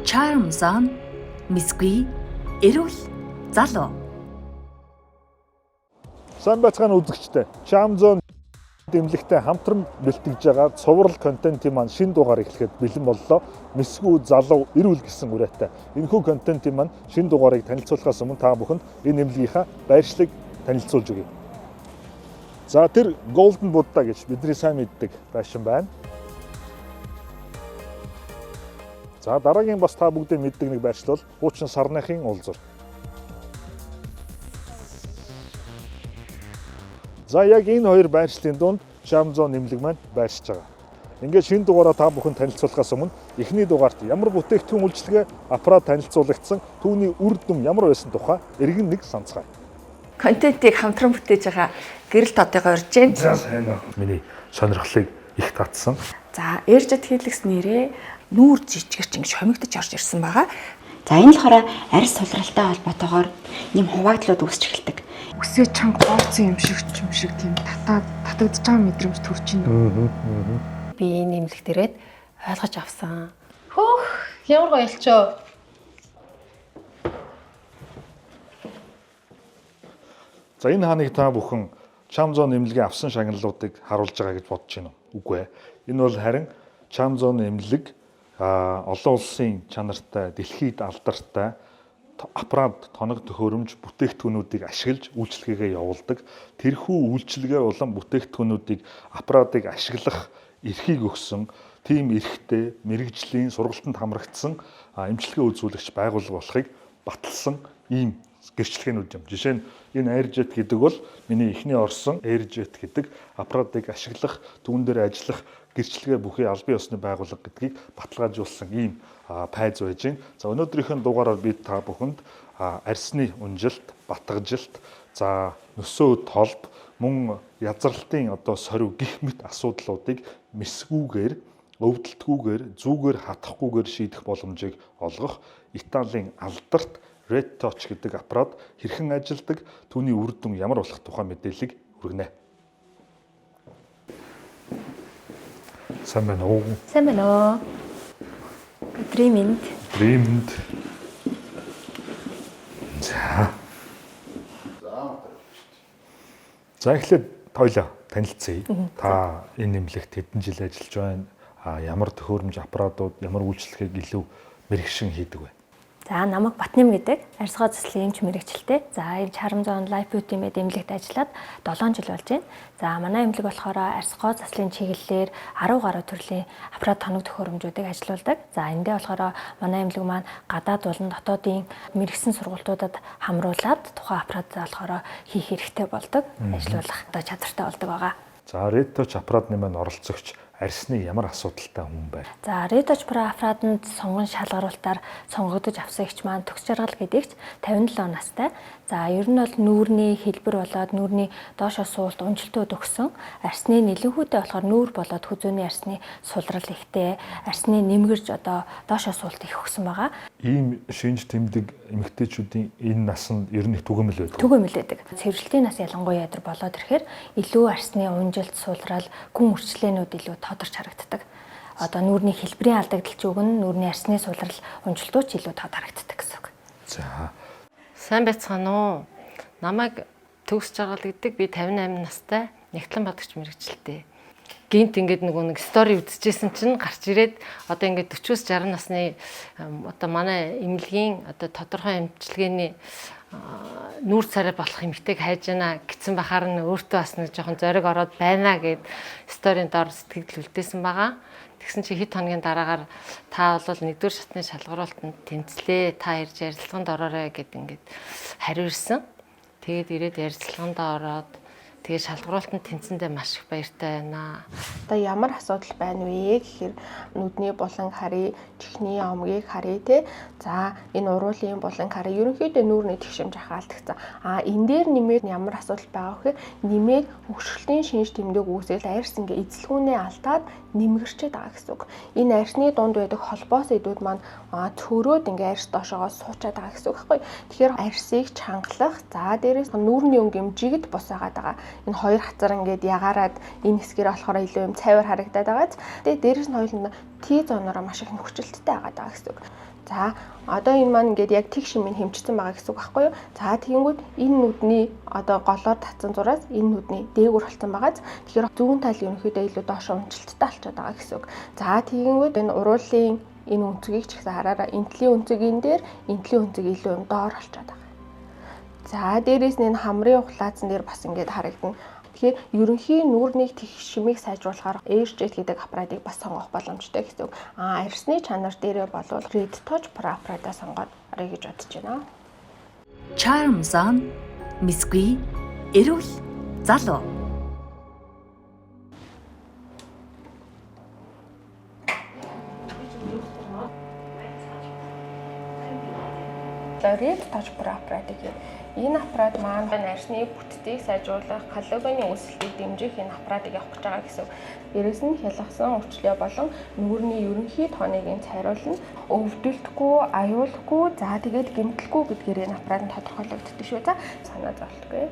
Charm Zone Мэсгүй эрүүл залуу. Сайн байцгаана үзэгчдээ. Charm Zone дэмлэгтэй хамтран бэлтгэж байгаа цуврал контентын маань шинэ дугаар эхлэхэд бэлэн боллоо. Мэсгүй залуу эрүүл гэсэн үрээтэй. Энэхүү контентын маань шинэ дугаарыг танилцуулахаас өмнө та бүхэнд энэ нэмлэгийнхаа байршлыг танилцуулж өгье. За тэр Golden Buddha гэж бидний сайн мэддэг байшин байна. За дараагийн бас та бүгдээ мэддэг нэг байршил бол хуучин сарныхын уулзар. За яг энэ хоёр байршлын дунд Шамзон нэмлэг маань байршиж байгаа. Ингээд шинэ дугаараа та бүхэн танилцуулахаас өмнө эхний дугаарт ямар бүтээгдэхүүн үйлчилгээ аппарат танилцуулагдсан түүний үр дүн ямар байсан тухай эргэн нэг санацгаая. Контентыг хамтран бүтээж байгаа гэрэл тодыгоо урьж байна. За сайн уу. Миний сонирхлыг их татсан. За, Airjet Helix нэрээ нүүр жижигэрч ингэж хомигдож орж ирсэн байгаа. За энэ л болохоор арьс сулралтай холбоотойгоор нэм хуваагдлууд үүсч эхэлдэг. Үсээ чанга гоорцсон юм шиг ч юм шиг тийм татаад татагдж байгаа мэдрэмж төрж байна. Би энэ нэмлэг дээрээд ойлгож авсан. Хөөх ямар гоё ялчоо. За энэ хааныг та бүхэн Чамзон нэмлэгийн авсан шагналуудыг харуулж байгаа гэж бодож байна уу? Үгүй ээ. Энэ бол харин Чамзон нэмлэг олон улсын чанартай, дэлхийд алдартай аппарат, тоног төхөөрөмж, бүтээгдэхүүнүүдийг ашиглаж үйлчилгээгээ явуулдаг. Тэрхүү үйлчилгээ болон бүтээгдэхүүнүүдийг аппаратыг ашиглах эрхийг өгсөн тийм эрхтэй мэрэгжлийн сургалтанд хамрагдсан эмчилгээ үзүүлэгч байгууллага болохыг баталсан ийм гэрчлэгээнүүд юм. Жишээ нь энэ Airjet гэдэг бол миний эхний орсон Airjet гэдэг аппаратыг ашиглах, түүн дээр ажиллах гэрчлэгээ бүхий албан ёсны байгууллага гэдгийг баталгаажуулсан ийм пайз байж байна. За өнөөдрийнхэн дугаараар би та бүхэнд арьсны унжилт, батгажилт, за нөсөө толб, мөн язралтын одоо сорив гих мэт асуудлуудыг мэсгүүгээр, өвдөлтгүүгээр, зүүгээр хатахгүйгээр шийдэх боломжийг олгох Италийн алдарт Red Touch гэдэг аппарат хэрхэн ажилладаг, түүний үр дүн ямар болох тухай мэдээллийг хүргэнэ. Сайн байна уу? Сайн байна уу? Өдрийн мэнд. Өдрийн мэнд. За. За эхлээд тойлоо танилцъя. Та энэ нэмлэгт хэдэн жил ажиллаж байна? А ямар төхөөрөмж аппаратууд, ямар үйлчлэгийг илүү мэрэгшин хийдэг вэ? За намайг Батням гэдэг арьсгаа заслын эмч мэрэгчлээ. За энэ Charm Zone Life Beauty Med эмнэлэгт ажиллаад 7 жил болж байна. За манай эмнэлэг болохоор арьсгаа заслын чиглэлээр 10 гаруй төрлийн аппарат тоног төхөөрөмжүүдийг ажилуулдаг. За эндээ болохоор манай эмнэлэг маань гадаад болон дотоодын мэрэгсэн сургалтуудад хамруулад тухайн аппаратаа болохоор хийх хэрэгтэй болдог, ажиллуулах одоо чадвартай болдог байгаа. За Red Touch аппаратны маань оролцогч арьсны ямар асуудалтай хүн байна? За Red Touch Pro аппаратанд сонгон шалгаруултаар сонгогдож авсан эгч маань төгс жаргал гэдэгч 57 настай. За ер нь бол нүүрний хэлбэр болоод нүүрний доошоо суулт унжилтууд өгсөн. Арьсны нэлэнхүүтэй болохоор нүүр болоод хүзүүний арьсны сулрал ихтэй, арьсны нэмгэрж одоо доошоо суулт их өгсөн байгаа. Ийм шинж тэмдэг эмэгтэйчүүдийн энэ насанд ер нь их түгээмэл байдаг. Түгээмэл байдаг. Цэвэрлэлтийн нас ялангуяа ядар болоод ирэхээр илүү арьсны унжилт, сулрал, гүн үрчлээнүүд илүү тодорч харагддаг. Одоо нүүрний хэлбэрийн алдагдал ч өгнө, нүүрний арьсны сулрал, унжилтууд ч илүү тод харагддаг гэсэн үг. За. Сайн байцгаана уу? Намайг Төгс Жаргал гэдэг, би 58 настай нягтлан бадагч мэрэгчлээ. Гинт ингээд нөгөө нэг стори үзчихсэн чинь гарч ирээд одоо ингээд 40-с 60 насны одоо манай эмнэлгийн одоо тодорхой эмчилгээний нүүр царай болох эмэгтэйг хайж байна гэсэн бахаар нь өөртөө бас нэг жоохон зориг ороод байна гэд сторийн дор сэтгэл үлдээсэн байгаа. Тэгсэн чи хэд хоногийн дараагаар та бол нэгдүгээр шатны шалгаруултанд тэмцлээ. Та ирж ярилцлаганд ороорой гэд ингээд хариу ирсэн. Тэгээд ирээд ярилцлаганд ороод тэгээд шалгаруултанд тэнцэндээ маш их баяртай байна. Одоо ямар асуудал байна вэ гэхээр нүдний булан харъя, чихний омгийг харъя те. За энэ уруулын булан харъя. Ерөнхийдөө нүүрний тэгшимж ахаалдагцсан. А энэ дээр нэмээд ямар асуудал байгаа вэ гэхээр нэмээд хөгшрөлтийн шинж тэмдэг үүсэл арьс ингээ эзэлхүүнээ алдаад нэмгэрчээд байгаа гэсэн үг. Энэ арьсны дунд байдаг холбоос эдүүд маань цөрөөд ингээ арьс доошоогоо суучаад байгаа гэсэн үг байхгүй. Тэгэхээр арьсыг чангалах, за дээрээс нүүрний өнгө юм жигд бусаагаад байгаа. Энэ хоёр хацар ингээд ягаарад энэ хэсгэр болохоор илүү юм цайвар харагдаад байгаа. Тэгээ дээрээс нь хоёул нь Т зоноороо маш их нөхцөлттэй байгаа даа гэсэн үг. За одоо энэ маань ингээд яг тэгш юм хэмжсэн байгаа гэсэн үг байхгүй юу? За тэгэнгүүт энэ нүдний одоо голоор татсан зураас энэ нүдний дээгүүр болцсон байгааз. Тэгэхээр зүүн тал ерөнхийдөө илүү доошо унжилттай болчиход байгаа гэсэн үг. За тэгэнгүүт энэ уруулын энэ өнцгийг ч гэсэн хараараа энтлийн өнцөгийн дээр энтлийн өнцөг илүү юм доор болчиход байгаа. За дээрээс нь энэ хамрын ухлаацсан дээр бас ингээд харагдана. Тэгэхээр ерөнхий нүүрнийг тэгш шимийг сайжруулахаар AirJet гэдэг аппаратыг бас сонгох боломжтой гэсэн үг. А арьсны чанар дээрээ болвол Red Touch Pro аппаратаа сонгоод арай гэж бодож байна. Charm Zone, Misгүй, эрүүл залуу. Red Touch Pro аппаратыг энэ аппарат маань арьсны бүтцийг сайжруулах, коллагены үүсэлтийг дэмжих энэ аппаратыг явах гэж байгаа гэсэн. Дээрээс нь хялгасан өвчлөө болон нүүрний ерөнхий тоныг нь цайруулна. Өвдөлтгүй, аюулгүй, за тэгээд гэмтэлгүй гэдгээр энэ аппарат нь тодорхойлогддог шүү. За санаа зовлтгүй.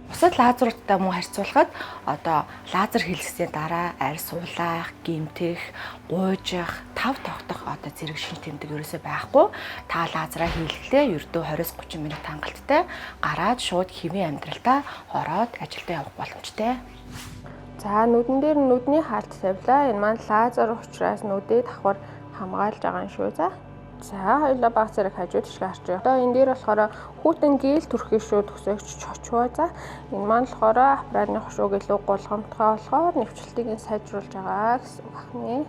Бусад лазеруудтай мөн харьцуулахад одоо лазер хийлгэсний дараа арьс суулаах, гэмтэх, гуйжих, тав тогтох одоо зэрэг шинж тэмдэг ерөөсөө байхгүй. Та лазераа хийлгэлээ ердөө 20-30 минут хангалттай гараад шууд хэвийн амьдралтаа ороод ажилдаа явах боломжтой. За нүдэн дээр нүдний хаалт тавилаа. Энэ маань лазер учраас нүдээ давхар хамгаалж байгаа юм шүү. За. За хоёулаа баг зэрэг хажуу тийшээ харж байгаа. Одоо энэ дээр болохоор хүүтэн гэл төрхий шүү төгсөгч чочвоо. За энэ маань болохоор аппаратны хошууг илүү гулгамтгай болохоор нэвчлэлтийг нь сайжруулж байгаа гэсэн үг байна.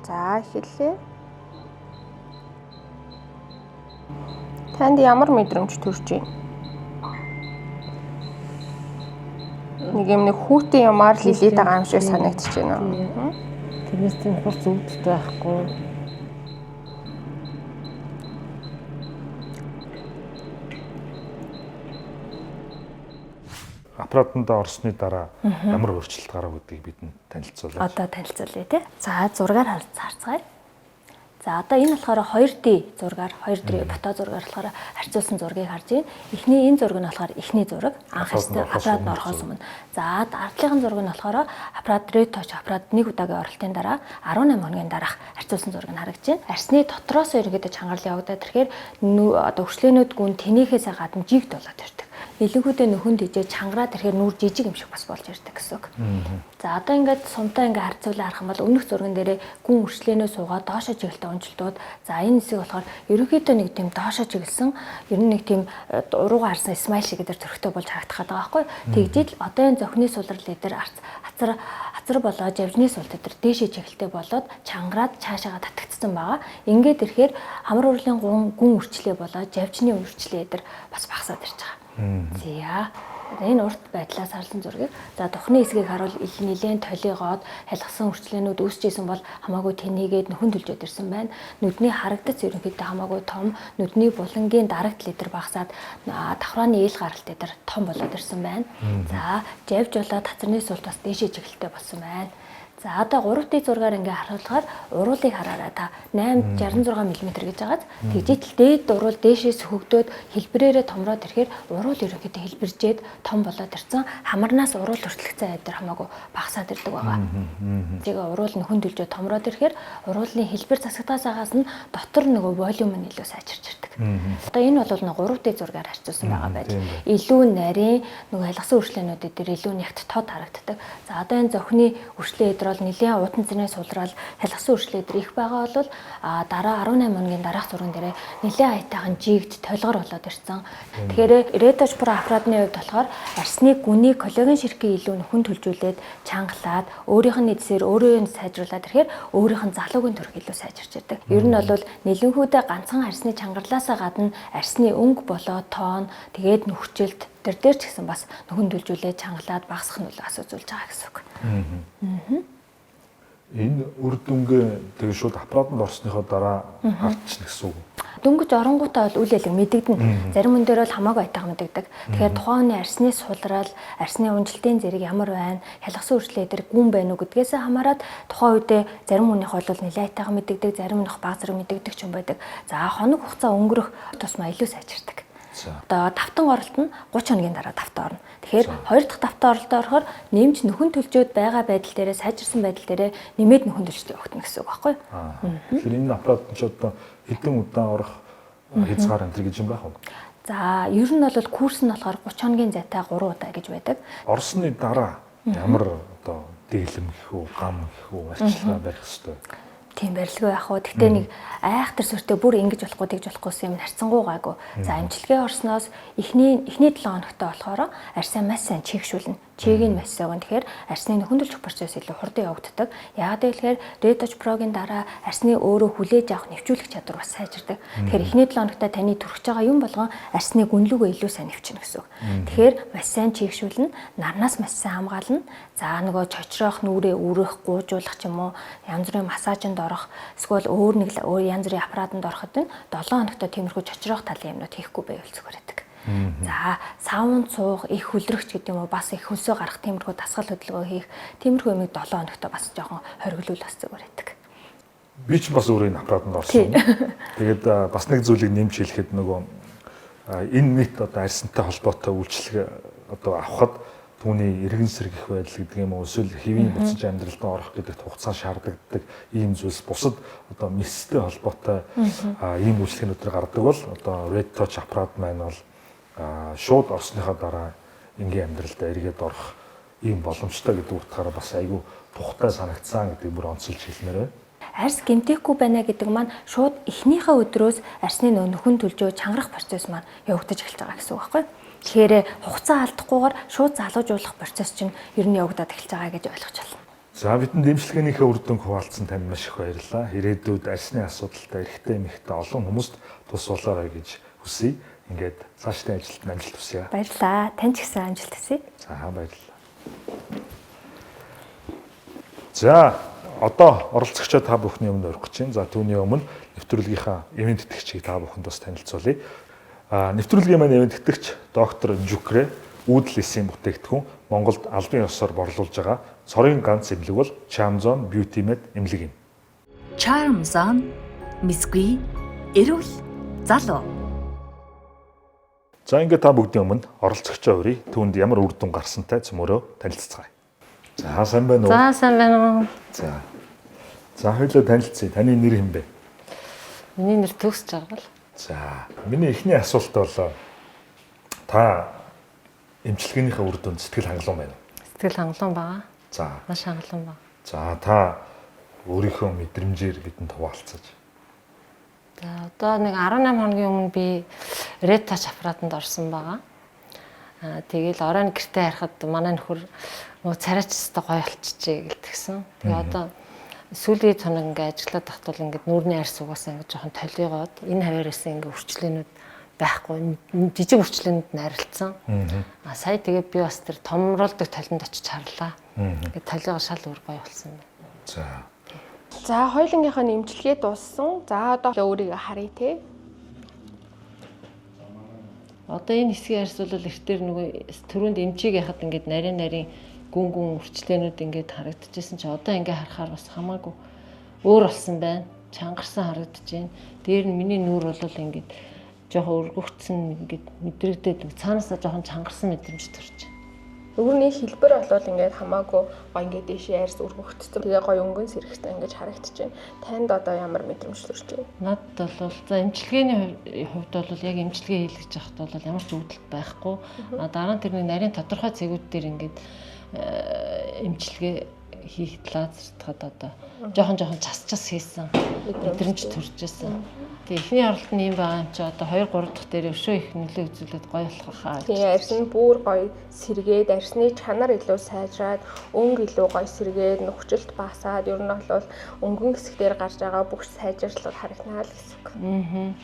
За эхэллээ. Танд ямар мэдрэмж төрж байна? Нэг юм нэг хүүтэн юмар л хилээд байгаа юм шиг санагдаж байна. Тэрнээс тийм хурц өвдөлт байхгүй. Аппаратанд орсны дараа ямар өөрчлөлт гарав гэдгийг бидэнд танилцуулаач. Одоо танилцуулъя тий. За зургаар харцгаая. За одоо энэ болохоор 2D зургаар 2D фото зургаар болохоор харьцуулсан зургийг харж байна. Эхний энэ зураг нь болохоор эхний зураг анх аппарат нь орохоос өмнө. За ардлынхын зураг нь болохоор аппарат Red Touch аппарат нэг удаагийн оролтын дараа 18 хоногийн дараах харьцуулсан зураг нь харагдаж байна. Арьсны дотроос ерөнхийдөө чангарал явагдаад тэгэхээр одоо хөршлөөнүүд гүн тэнийхээсээ гадна жигд болоод ирдэг. Нэлэнхүүдээ нөхөн тэжээ чангараад ирэхээр нүүр жижиг юм шиг бас болж ирдэг гэсэн үг. За одоо ингээд сумтай ингээд харьцуулаа харах юм бол өмнөх зурган дээрээ гүн үрчлээнөө суугаад доошо чиглэлтэй унжилтууд за энэ хэсэг болохоор ерөнхийдөө нэг тийм доошо чиглэсэн ер нь нэг тийм уруугаа харсан смайл шиг дээр төрхтэй болж харагдах гэдэг байгаа байхгүй. Тэгжиж л одоо энэ зохины сулрал дээр ацар болоо жавжны султ дээр дээшээ чиглэлтэй болоод чангараад цаашаага татагдсан байгаа. Ингээд ирэхээр хамар урлын гүн үрчлээ болоо жавжны үрчлээ дээр бас багасаад ирж байгаа. За энэ урт байдлаас харлан зургийг за тухны хэсгийг харуул нэлээд толигоод халгасан үрчлээнүүд үүсчихсэн бол хамаагүй тэнийгээд нөхөн төлжөөд ирсэн байна. Нүдний харагдац ерөнхийдөө хамаагүй том, нүдний булангийн дарагт литр багасаад давхрааны ил гаралт дээр том болоод ирсэн байна. За жавж болоод татварны султ бас дээшээ чиглэлтэй болсон байна. За одоо 3D зургаар ингээ харуулахаар уруулыг хараарай та 866 мм гэж байгааз тэгжээтэл дээд уруул дээшээ сөхөгдөөд хэлбэрээрээ томроод ирэхээр уруул ерөнхийдөө хэлбэржээд том болоод ирсэн хамарнаас уруул хүртлэх цай дээр хамаагүй багасаад ирдэг байгаа. Тэгээ уруул нөхөн төлжөө томроод ирэхээр уруулны хэлбэр засагдаас нь дотор нөгөө волюм нь илүү сайжирч ирдэг. Одоо энэ бол нэг 3D зургаар харьцуулсан байгаа байж илүү нарийн нөгөө халгасан үрчлээнүүд дээр илүү нягт тод харагддаг. За одоо энэ зохины үрчлээ дээр бол нэлээд уутан цэнэ сулраал халгасан үрчлээ дээр их байгаа бол дараа 18 хоногийн дараах зурган дээрээ нэлээд аятайхан жигд толгор болоод ирсэн. Тэгэхээр Red Touch Pro аппаратны хувьд болохоор арсны гүний коллаген ширхгийг илүү нөхөн төлжүүлээд чангалаад өөрийнх нь эдсээр өөрөө нь сайжруулад ирэхээр өөрийнх нь залуугийн төрх илүү сайжирч ирдэг. Ер нь бол нэлэнхүүдээ ганцхан арсны чангарлаасаа гадна арсны өнгө болоо тоон тэгээд нөхцөлт тэр дээр ч гэсэн бас нөхөн төлжүүлээд чангалаад багасгах нь бас үзүүлж байгаа гэсэн үг. Энэ үр дүнгээ тэгээ шууд аппаратанд орсныхоо дараа харчихна гэсэн үг. Дөнгөж оронгуудаа бол үл ялэг мэдэгдэнэ. Зарим хүн дээр бол хамаагүй айтайхан мэдэгдэг. Тэгэхээр тухайн хүний арсны сулрал, арсны унжилтын зэрэг ямар байна, хялгасан үрчлээ дээр гүн байна уу гэдгээсээ хамаарат тухайн үедээ зарим хүнийх бол нэлээд айтайхан мэдэгдэг, зарим хүнийх бага зэрэг мэдэгдэг ч юм байдаг. За хоног хугацаа өнгөрөх тусмаа илүү сайжирдаг. Одоо давтан оролт нь 30 хоногийн дараа давтан орно. Тэгэхээр хоёр дахь давтан оролтоо орохоор нэмж нөхөн төлжөөд байгаа байдал дээрээ сайжирсан байдал дээрээ нэмээд нөхөн төлжтэй явагдана гэсэн үг байхгүй юу? Тэгэхээр энэ аппарат нь ч одоо хэдэн удаа орох хязгаар энэ гэж юм байх уу? За, ер нь бол курс нь болохоор 30 хоногийн зайтай 3 удаа гэж байдаг. Орсны дараа ямар одоо дийлэм гэх үү, гам гэх үү, арчилгаа барих ёстой. Тийм барилгүй байх уу. Гэхдээ нэг айхтар сүртэй бүр ингэж болохгүй тэгж болохгүйсэн юм харьцангуй гайгүй. За, эмчилгээ орсноос эхний 7 хоногтой болохоор арьсаа маш сайн чийгшүүлнэ. Чигийг нь маш сайн өгнө. Тэгэхээр арьсны нөхөндлөх процесс илүү хурдан явагддаг. Яагаад гэвэл Red Touch Pro-гийн дараа арьсны өөрөө хүлээж авах нэвчүүлэх чадвар бас сайжирдаг. Тэгэхээр эхний 7 хоногтой таны төрөх байгаа юм болгон арьсны гүнлүүгөө илүү сайн нэвчнэ гэсэн үг. Тэгэхээр маш сайн чийгшүүлнэ, нарнаас маш сайн хамгаална. За, нөгөө чочроох нүрээ үрэх, гуужуулах ч юм уу, янз бүрийн массажинд орох, эсвэл өөр нэг өөр янз бүрийн аппаратанд ороход нь 7 хоногтой тиймэрхүү чочроох талын юмнууд хийхгүй байвал зүгээр байдаг. За, саунд суух, их хөлрөгч гэдэг юм уу, бас их хөлсөө гарах тиймэрхүү дасгал хөдөлгөөн хийх, тиймэрхүү юмыг 7 хоногтой бас жоохон хориглол бас зүгээр байдаг. Би ч бас өөрөө энэ аппаратанд орсон. Тэгээд бас нэг зүйлийг нэмж хэлэхэд нөгөө энэ мэт одоо арьсантай холбоотой үйлчлэг одоо авахад түүний эргэн сэргэх байдал гэдэг юм уу, эсвэл хэвийн буцаж амьдралд орох гэдэгт хугацаа шаардлагатай ийм зүйлс бусад одоо мэстэй холбоотой ийм үйлчлэгнүүд төр гардаг бол одоо Red Touch аппарат маань бол шууд орсныхаа дараа энгийн амьдралдаа эргээд орох ийм боломжтой гэдэг утгаараа бас айгүй тухтай санагдсан гэдэг бүр онцолж хэлмээр байна. Арьс гэмтээхгүй байна гэдэг маань шууд эхнийхээ өдрөөс арьсны нөхөн төлжөө чангарах процесс маань явагдаж эхэлж байгаа гэсэн үг байхгүй юу? Тэгэхээр хугацаа алдахгүйгээр шууд залуужуулах процесс чинь ер нь явагдаад эхэлж байгаа гэж ойлгож байна. За, бидэнд эмчилгээнийхээ үр дүнг хуваалцсан танд маш их баярлалаа. Ирээдүйд арьсны асуудалтай эрэгтэй эмэгтэй олон хүмүүст тус болоорой гэж хүсье. Ингээд цаашдын ажилд амжилт хүсье. Баярлалаа. Тань ч гэсэн амжилт хүсье. За, баярлалаа. За, одоо оролцогчоо та бүхний өмнө урих гэж байна. За, түүний өмнө нэвтрүүлгийнхаа ивээн тэтгэгчийг та бүхэнд бас танилцуулъя. Нэвтрүүлгийн маань ивээн тэтгэгч доктор Жүкрэ үүдэл эсийн бүтээгдэхүүн Монголд албан ёсоор борлуулж байгаа цорын ганц эмнэлэг бол Chamzone Beauty Med эмнэлэг юм. Charmzone Misгүй эрүүл залуу. За, ингээд та бүгдийн өмнө оролцогчоо урья. Түүнд ямар үр дүн гарсантай цөмөрөө танилцацгаая. За, сайн байна уу? За, сайн байна уу? За. За, хоёулаа танилцъя. Таны нэр хэн бэ? Миний нэр Төгс Жаргал. За, миний эхний асуулт бол та эмчилгээнийхээ үр дүнд сэтгэл хангалуун байна уу? Сэтгэл хангалуун байгаа. За. Маш хангалуун байна. За, та өөрийнхөө мэдрэмжээр бидэнд хуваалцаж. За, одоо нэг 18 хоногийн өмнө би Red Touch аппаратанд орсон байгаа. Тэгээл оройн гэртээ харахад манай нөхөр нөгөө царайч өстой гоё болчихжээ гэлтгсэн. Тэгээ одоо сүүлийн хоног ингээ ажиллаад тахтал ингээд нүүрний арьс угаасаа ингээ жоохон толигоод энэ хаваараас ингээ үрчлэнүүд байхгүй, жижиг үрчлэнүүд найралцсан. А сая тэгээ би бас тэр томруулдаг толинд очиж харлаа. Ингээ толигоо шал өөр гоё болсон байна. За. За, хоёулангийнх нь эмчилгээ дууссан. За, одоо өөрийгөө харъя те. Одоо энэ хэсгийн арьс бол эртээр нөгөө түрүүнд эмчийг яхад ингээд нарийн нарийн гүн гүн үрчлэнүүд ингээд харагдчихсэн чи одоо ингээд харахаар бас хамаагүй өөр болсон байна. Чангарсан харагдаж байна. Дээр нь миний нүүр бол ингээд жоохон өргөгдсөн ингээд мэдрэгдээд цаанаасаа жоохон чангарсан мэдрэмж төрж байна. Өвөрний хэлбэр болвол ингээд хамаагүй гой ингээд дээшээ арьс өргөгдсөн. Тэгээ гой өнгөн сэрэгтэй ингээд харагдаж байна. Танд одоо ямар мэдрэмж төрж байна? Надад бол за эмчилгээний хувьд бол яг эмчилгээ хийлгэж байхад бол ямар ч өвдөлт байхгүй. А дараа нь тэр нэг нарийн тодорхой цэгүүд дээр ингээд эмчилгээ хийхэд лазертахад одоо жоохон час час хийсэн мэдрэмж төрж байсан. Тэгээ эхний оролт нь юм байгаа юм чи одоо 2 3 дахь дээр өшөө их нөлөө үзүүлээд гоё болох хаа. Тэгээ арьс нь бүр гоё сэргээд арьсны чанар илүү сайжраад өнгө илүү гоё сэргээд нөхцөлт басаад ер нь бол өнгөн хэсэг дээр гарч байгаа бүх сайжрлал харагдана л гэсэн үг. Аа.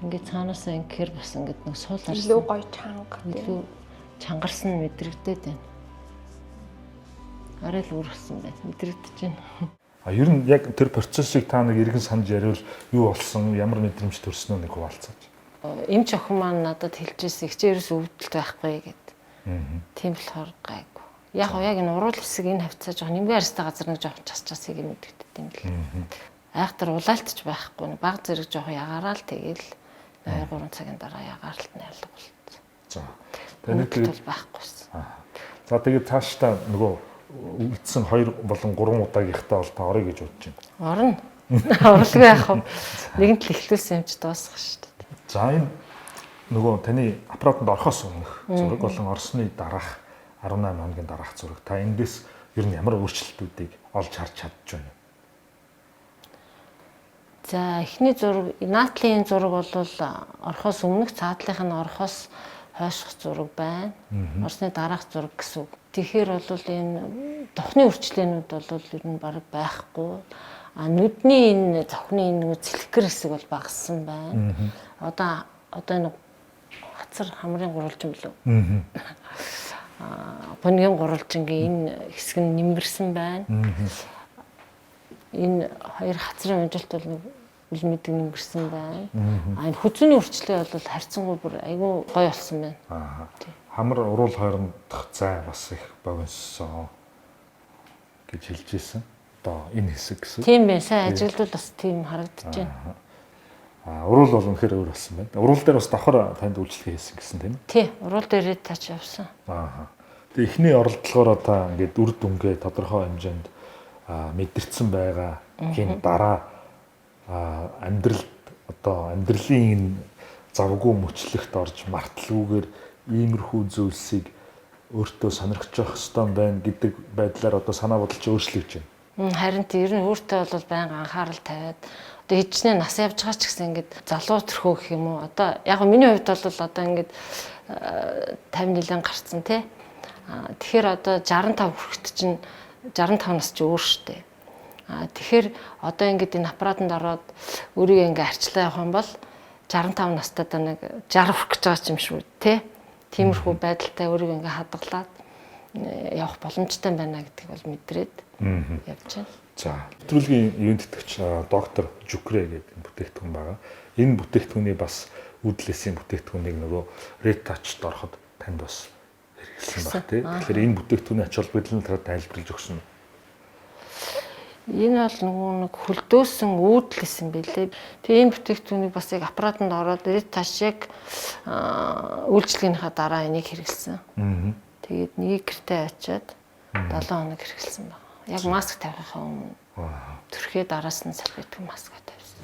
Ингээд цаанаасаа ингэхээр бас ингээд нэг суул арьс илүү гоё чанга илүү чангарсан мэдрэгдээд байна. Арай л өөрсөн байна. Мэдрэгдэж байна. А ер нь яг тэр процессыг та нэг эргэн санаж яриул юу болсон, ямар мэдрэмж төрсөн үү нэг хуваалцаач. Эмч охин маань надад хэлжсэн их чи ерөөс өвдөлт байхгүй гэд. Тийм болохоор гайгүй. Яг гоо яг энэ уруул хэсэг энэ хавцаа жоохон нэмгэн арьстай газар нэг жоохон час час хийгээ мэдэгддэг юм л. Айхтар улаалтч байхгүй. Баг зэрэг жоохон ягараа л тэгэл 2 3 цагийн дараа ягаарлалт нь алга болцсон. За. Тэгээд тэгээд байхгүйсэн. За тэгээд цаашдаа нөгөө үлдсэн 2 болон 3 удаагийнхтаа бол та орё гэж бодож байна. Орно. Орлого яах вэ? Нэгэнт л эхлүүлсэн юм чи дуусгах шүү дээ. За энэ нөгөө таны аппаратанд орохоос өмнөх зураг болон орсны дараах 18 хоногийн дараах зураг. Та эндээс ер нь ямар өөрчлөлтүүдийг олж харж чадж байна вэ? За эхний зураг, наадлын зураг бол орохоос өмнөх, цаадлынх нь орохоос хойших зураг байна. Орсны дараах зураг гэсэн үг. Тэгэхээр бол энэ тухны өөрчлөлтүүд бол ер нь бараг байхгүй. А нүдний энэ зохны энэ нөгөө цэлхгэр хэсэг бол багассан байна. Одоо энэ хацар хамрын гурвалжин билүү? Гунигийн гурвалжингийн энэ хэсэг нь нэмэрсэн байна. Энэ хоёр хацрын унжилт бол нэг үл мэдэг нэмэрсэн байна. А энэ хүзүүний өөрчлөлт бол харьцангуй бүр айгүй гоё болсон байна. Хамар уруул хоорондох зай бас их богиноссон гэж хэлж ирсэн. Одоо энэ хэсэг гэсэн. Тийм байх. Сайн ажиглавал бас тийм харагдаж байна. Уруул бол үнэхээр өөр болсон байна. Уруул дээр бас давхар танд үйлчлэгээ хийсэн гэсэн тийм үү? Тий, уруул дээр тач явсан. Тэгээ эхний оролдлогоороо та ингээд үр дүнгээ тодорхой хэмжээнд мэдэрсэн байгаа гин дараа амьдралд одоо амьдралын энэ завгүй мөчлөгт орж марталгүйгээр иймэрхүү зүйлсийг өөртөө сонирхож явах ёстой байна гэдэг байдлаар одоо санаа бодол чи өөрчлөгдөж байна. Харин тийм ер нь өөртөө бол байнга анхаарал тавиад одоо хичнээн нас явж байгаа ч гэсэн ингээд залуу төрхөө гэх юм уу. Одоо яг миний хувьд бол одоо ингээд 50 нэлээд гарцсан тий. Тэгэхээр одоо 65 хүрэхэд чинь 65 нас чи өөр штэ. Тэгэхээр одоо ингээд энэ аппаратанд ороод өөрийгөө ингээд арчлаа явах юм бол 65 настай одоо нэг 60 хүрэх гэж байгаа юм шүү тий. Тиймэрхүү байдалтай өөрийгөө ингээд хадгалаад явах боломжтой байна гэдгийг бол мэдрээд явж байна. За, нэвтрүүлгийн ивээн тэтгэгч доктор Жүкрэ гэдэг бүтээгдэхүүн байгаа. Энэ бүтээгдэхүүний бас үүдлээсийн бүтээгдэхүүнийг нөгөө Red Touch-д ороход танд бас хэрэглэсэн баг тий. Тэгэхээр энэ бүтээгдэхүүний ач холбогдол нь тайлбарлаж өгсөн. Энэ бол нөгөө нэг хөлдөөсөн үүдэл юм билээ. Тэгээ энэ бүтээгдэхүүнийг бас яг аппаратанд ороод Red Touch яг үйлчлэгийнхаа дараа энийг хэрэглэсэн. Тэгээд нэг гэртээ очиад 7 хоног хэрэглэсэн байна. Яг маск тавихаа өмнө. Төрхөө дараас нь салфетик маск тавьсан.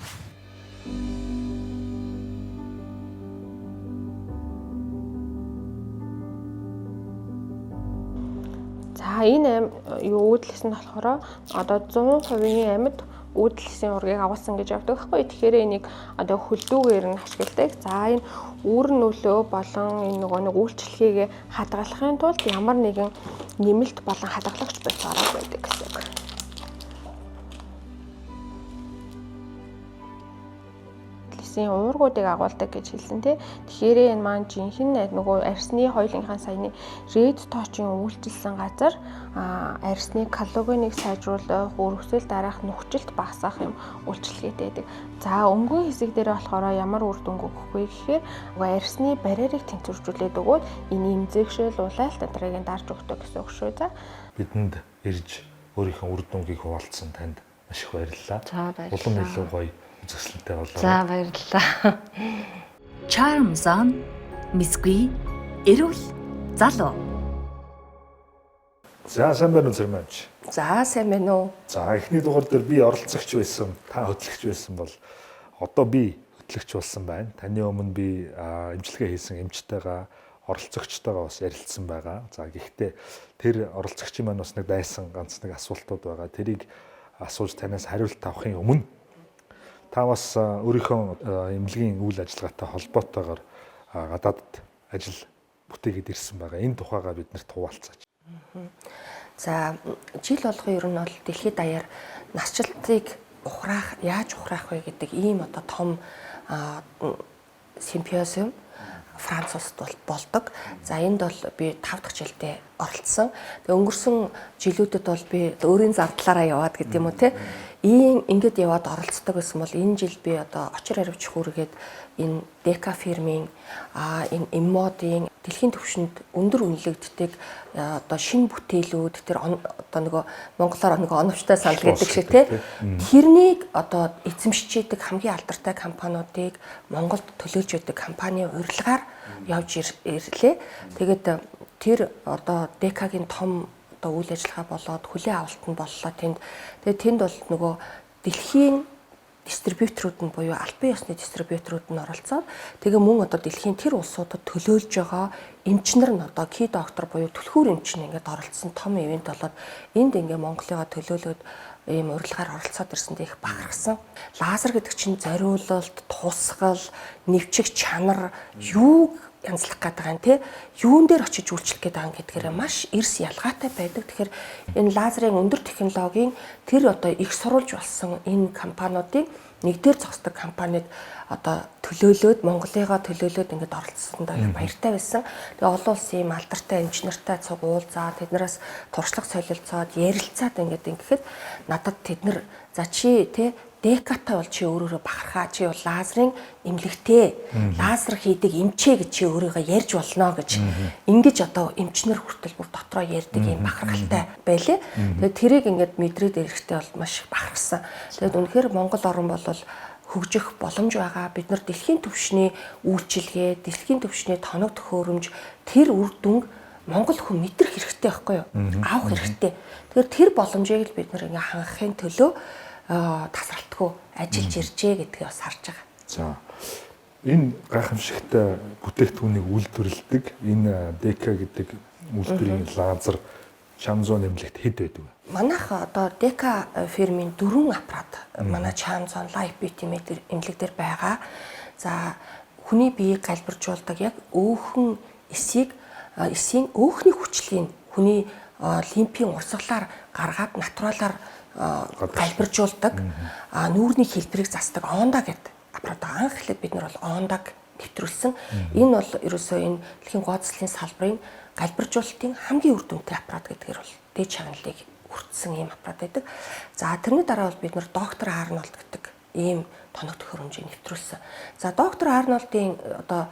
За энэ юу үүдэлс нь болохоор одоо 100% амьд үүдэлсийн ургийг агуулсан гэж явдаг байхгүй. Тэгэхээр энийг одоо хөлдүүгээр нь ашигладаг. За энэ үүр нөлөө болон энэ нөгөө нэг үйлчлэгийг хадгалахын тулд ямар нэгэн нэмэлт болон хадгалагч бодисоор байдаг гэсэн үг. Үүдэлсийн уургуудыг агуулдаг гэж хэлсэн тий. Тэгэхээр энэ маань жинхэнэ нөгөө арьсны хоёулынхаа саяны ред тоочын үйлчилсэн газар арьсны коллагеныг сайжруулах, өргөсөл дараах нүхжилт багасгах юм үйлчилгээтэй байдаг. За өнгөн хэсэг дээр болохоор ямар үр дүнг өгөх вэ гэхээр арьсны барьерыг тэнцвэржүүлээд өгөөд энэ эмзэгшил, улайлт энтрийг дарж өгдөг гэсэн үг шүү. За бидэнд ирж өөрийнхөө үр дүнгийг хуваалцсан танд маш их баярлалаа. За баярлалаа. Улам илүү гоё үзэсгэлэнтэй болоо. За баярлалаа. Charm Zone Мисгүй эрүүл залуу. За сайн байна уу Цэрмэнч? За сайн байна уу? За эхний дугаар дээр би оролцогч байсан, та хөтлөгч байсан бол одоо би хөтлөгч болсон байна. Таны өмнө би эмчилгээ хийсэн эмчтэйгээ оролцогчтойгоо бас ярилцсан байгаа. За гэхдээ тэр оролцогчийн маань бас нэг дайсан ганц нэг асуултууд байгаа. Тэрийг асууж танаас хариулт авахын өмнө та бас өөрийнхөө эмнэлгийн үйл ажиллагаатай холбоотойгоор гадаадд ажил бүтээгээд ирсэн байгаа. Энэ тухайгаа бид нарт хуваалцаач. За жил болгон ер нь бол дэлхийд даяар насжилтыг ухраах, яаж ухраах вэ гэдэг ийм одоо том симпозиум Франц улсад бол болдог. За энд бол би 5 дахь жилдээ оролцсон. Тэгээ өнгөрсөн жилүүдэд бол би өөрийн зардлаараа яваад гэдэг юм уу те. Ийм ингээд яваад оролцдог гэсэн бол энэ жил би одоо очир харивч хүргээд энэ Дека фирмийн энэ Immod-ын дэлхийн түвшинд өндөр үнэлэгддэг одоо шинэ бүтээлүүд тэр одоо нөгөө монголоор нөгөө оновчтой санал гэдэг шиг тий тэрнийг одоо эзэмшиж хамгийн алдартай компаниудыг Монголд төлөөлж байдаг компани урилгаар явж ирлээ. Тэгээд тэр одоо Декагийн том одоо үйл ажиллагаа болоод хүлээн авалт нь боллоо тэнд. Тэгээд тэнд бол нөгөө дэлхийн дистрибьюторууд нь буюу албан ёсны дистрибьюторууд нь оролцоод тэгээ мөн одоо дэлхийн тэр улсуудад төлөөлж байгаа эмчнэр нь одоо ки доктор буюу түлхүүр эмч нь ингээд оролцсон том ивент болоод энд ингээ Монголыгаа төлөөлөөд ийм урилгаар оролцоод ирсэндээ их бахархсан. Лазер гэдэг чинь зориулалт, тусгал, нэвчих чанар юуг янзлах гээд байгаа юм те юун дээр очиж үйлчлэх гээд байгаа юм гэдгээрээ маш эрс ялгаатай байдаг. Тэгэхээр энэ лазерын өндөр технологийн тэр одоо их сурвалж болсон энэ компаниудын нэг дээр зогсдог компанид одоо төлөөлөөд Монголыгаа төлөөлөөд ингээд оролцсондоо их баяртай байсан. Тэгээ олон улсын ийм алдартай инженертай цуг уулзаад тэднээс туршлага солилцоод ярилцаад ингээд ингэхэд надад тэд нар за чи те Декатай бол чи өөрөөрөө бахархаа, чи бол лазерын эмнэлэгтэй, лазер хийдэг эмчээ гэж чи өөрийгөө ярьж болно гэж ингэж одоо эмчнэр хүртэл бүр дотроо ярьдаг юм бахархалтай байлээ. Тэгээд тэрийг ингээд мэдрээд ирэхдээ бол маш их бахархсан. Тэгээд үнэхээр Монгол орн бол хөгжих боломж байгаа. Бид нар дэлхийн түвшний үйлчилгээ, дэлхийн түвшний тоног төхөөрөмж тэр үр дүнг Монгол хүн мэдрэх хэрэгтэй байхгүй юу? Авах хэрэгтэй. Тэгэхээр тэр боломжийг л бид нар ингээ хангахын төлөө тасралтгүй ажиллаж иржээ гэдгийг бас харж байгаа. За энэ гайхамшигтай бүтээгдэхүүнийг үйлдвэрлэдэг энэ Дека гэдэг үйлдвэрийн лазер Чамзон эмнэлэгт хэд байдаг вэ? Манайх одоо Дека фирмийн 4 аппарат манай Чамзон Life Beauty Med эмнэлэг дээр байгаа. За хүний биеийг галбиржуулдаг яг өөхөн эсийг эсийн өөхний хүчлийг хүний лимфийн урсгалаар гаргаад натуралаар галбиржуулдаг нүүрний хэлбэрийг засдаг онда гэдэг аппарат. Анх эхлээд бид нар бол ондаг нэвтрүүлсэн. Энэ бол ерөөсөө энэ дэлхийн гоо заслын салбарын галбиржуулалтын хамгийн үр дүнтэй аппарат гэдгээр бол дээд шагналыг хүртсэн ийм аппарат байдаг. За тэрний дараа бол бид нар доктор Арнольд гэдэг ийм тоног төхөөрөмжийг нэвтрүүлсэн. За доктор Арнольдын одоо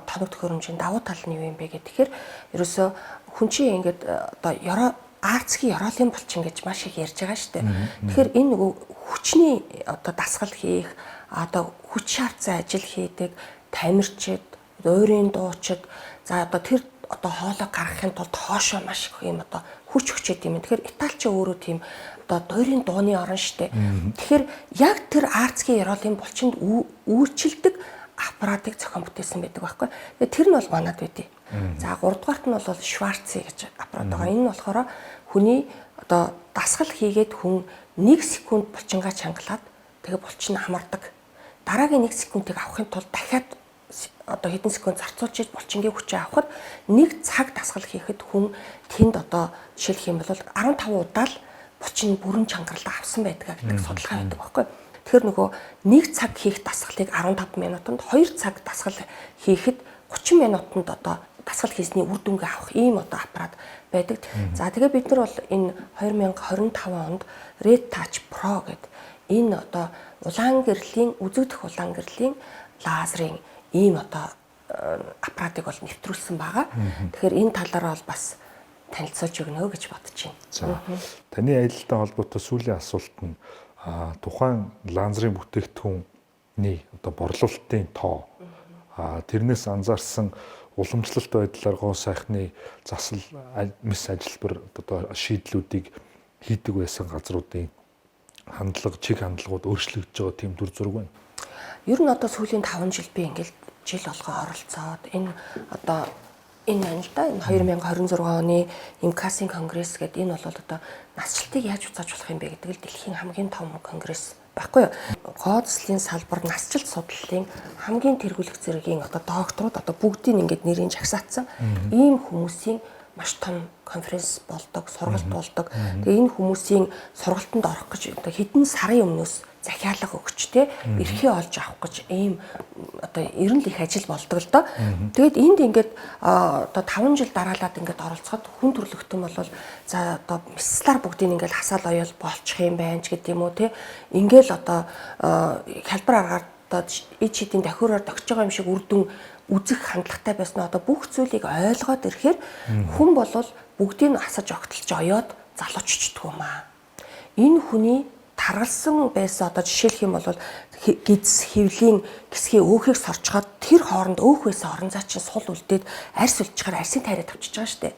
тоног төхөөрөмжийн давуу тал нь юу юм бэ гэхээр ерөөсөө хүн чинь ингээд одоо ёроо Арцгийн ёроолын булчин гэж маш их ярьж байгаа шүү дээ. Тэгэхээр энэ нөгөө хүчний одоо дасгал хийх, одоо хүч шаардсан ажил хийдэг, тамирчид, уурын дуучид, за одоо тэр одоо хоолой гаргахын тулд хоошоо маш их юм одоо хүч хүчээд юм. Тэгэхээр Италич өөрөө тийм одоо дуурийн дууны орн шүү дээ. Тэгэхээр яг тэр Арцгийн ёроолын булчинд үйлчилдэг аппаратыг зохион бүтээсэн байдаг байхгүй. Тэгээ тэр нь бол манад байдیں۔ За 3 дугаарт нь бол Шварци гэж аппарат байгаа. Энэ нь болохоор хүний одоо дасгал хийгээд хүн 1 секунд булчингаа чангалаад тэгээ булчин хамардаг. Дараагийн 1 секундыг авахын тулд дахиад одоо хэдэн секунд зарцуулж иж булчингийн хүчээ авахад 1 цаг дасгал хийхэд хүн тэнд одоо жишээлх юм бол 15 удаа л булчин бүрэн чангаралаа авсан байдаг гэдэг судалгаа байдаг байхгүй. Тэгэхээр нөгөө 1 цаг хийх дасгалыг 15 минутанд, 2 цаг дасгал хийхэд 30 минутанд одоо дасгал хийсний үр дүнгээ авах ийм одоо аппарат байдаг. За тэгээ бид нар бол энэ 2025 онд Red Touch Pro гэдэг энэ одоо улаан гэрлийн үзэгдэх улаан гэрлийн лазерын ийм одоо аппаратыг бол нэвтрүүлсэн байгаа. Тэгэхээр энэ талаараа бол бас танилцуулж өгнө гэж бодож байна. За таны аялалтай холбоотой сүүлийн асуулт нь тухайн лазерын бүтээгдэхүүний одоо борлуулалтын тоо тэрнээс анзаарсан уламжлалт байдлаар гоо сайхны засал мэс ажилбар одоо шийдлүүдийг хийдэг байсан газруудын хандлага, чиг хандлагууд өөрчлөгдөж байгаа тийм дүр зураг байна. Ер нь одоо сүүлийн 5 жил би ингээл жил болгоо оролцоод энэ одоо энэ байна л да. Энэ 2026 оны МКС-ийн конгресс гэдэг энэ бол одоо насжилтыг яаж буцааж болох юм бэ гэдэг л дэлхийн хамгийн том конгресс байхгүй юу? Гоо заслын салбар насжилт судлалын хамгийн тэргүүлэх зэргийн одоо докторууд одоо бүгдийг ингээд нэрийг жагсаацсан ийм хүмүүсийн маш том конференц болдог, сургалт болдог. Тэгээ энэ хүмүүсийн сургалтанд орох гэж одоо хэдэн сарын өмнөөс захиалга өгч те эрхээ олж авах гэж ийм одоо ер нь л их ажил болдог л доо. Тэгээд энд ингээд одоо 5 жил дараалаад ингээд оролцоход хүн төрлөختөн бол за одоо мислаар бүгдийг ингээд хасаал оёол болчих юм байна ч гэдэг юм уу те. Ингээл одоо хялбар аргаар одоо ид шидийн давхиураар тогтж байгаа юм шиг үр дүн үзэх хандлагатай байсан одоо бүх зүйлийг ойлгоод ирэхээр хүн болвол бүгдийг асаж огтлж оёод залууччдгүй юм аа. Энэ хүний таргалсан байсан одоо жишээлх юм бол гиз хэвлийн гисгийн өөхийг сорчхоод тэр хооронд өөх байсан орон зай чинь сул үлдээд арьс үлдчихээр арьсын тайраа тавьчихж байгаа шүү дээ.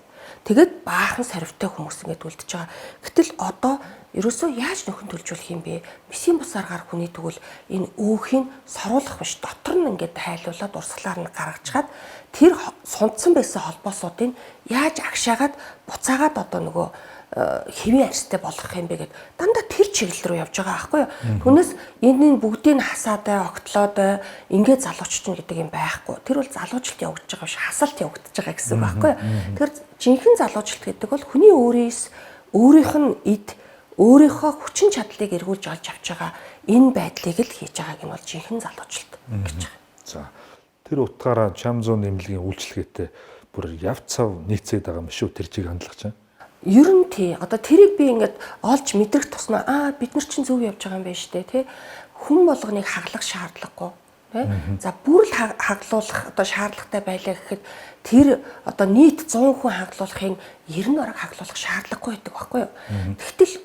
Тэгээд баахан сорвтой хүмүүс ингээд үлдчихэж байгаа. Гэтэл одоо ерөөсөө яаж нөхөн төлжүүлэх юм бэ? Мисийн бус аргаар хүний тэгвэл энэ өөхийг соруулах биш дотор нь ингээд хайлуулад урсгалаар нь гаргачгаад тэр сунцсан байсан холбоосуудыг яаж агшаагаад буцаагаад одоо нөгөө хэвийн арьстай болгох юм бэ гэд дандаа тэр чиглэл рүү явж байгаа байхгүй юу. Түүнээс энэ бүгдийг хасаадай, огтлоодой ингээд залууччин гэдэг юм байхгүй. Тэр бол залуучлалт явагдаж байгаа биш, хасалт явагдаж байгаа гэсэн үг байхгүй юу. Тэгэхээр жинхэнэ залуучлалт гэдэг бол хүний өөрөөс өөрийнх нь эд өөрийнхөө хүчин чадлыг эргүүлж олж авч байгаа энэ байдлыг л хийж байгааг нь бол жинхэнэ залуучлалт гэж байгаа. За тэр утгаараа Чамзуу нэмлэгийн үйлчлэгээтэй бүр яв цав нийцээд байгаа юм шүү тэр чиг хандлага чинь. Ер нь тий. Одоо тэрийг би ингээд олж мэдрэх тусмаа аа бид нар чинь зөв явж байгаа юм байна шүү дээ тий. Хүн болгоныг хаглах шаардлагагүй тий. За бүр л хаглуулах одоо шаардлагатай байлаа гэхэд тэр одоо нийт 100 хүн хаглуулахын 90 орог хаглуулах шаардлагагүй байдаг байхгүй юу. Тэгтэл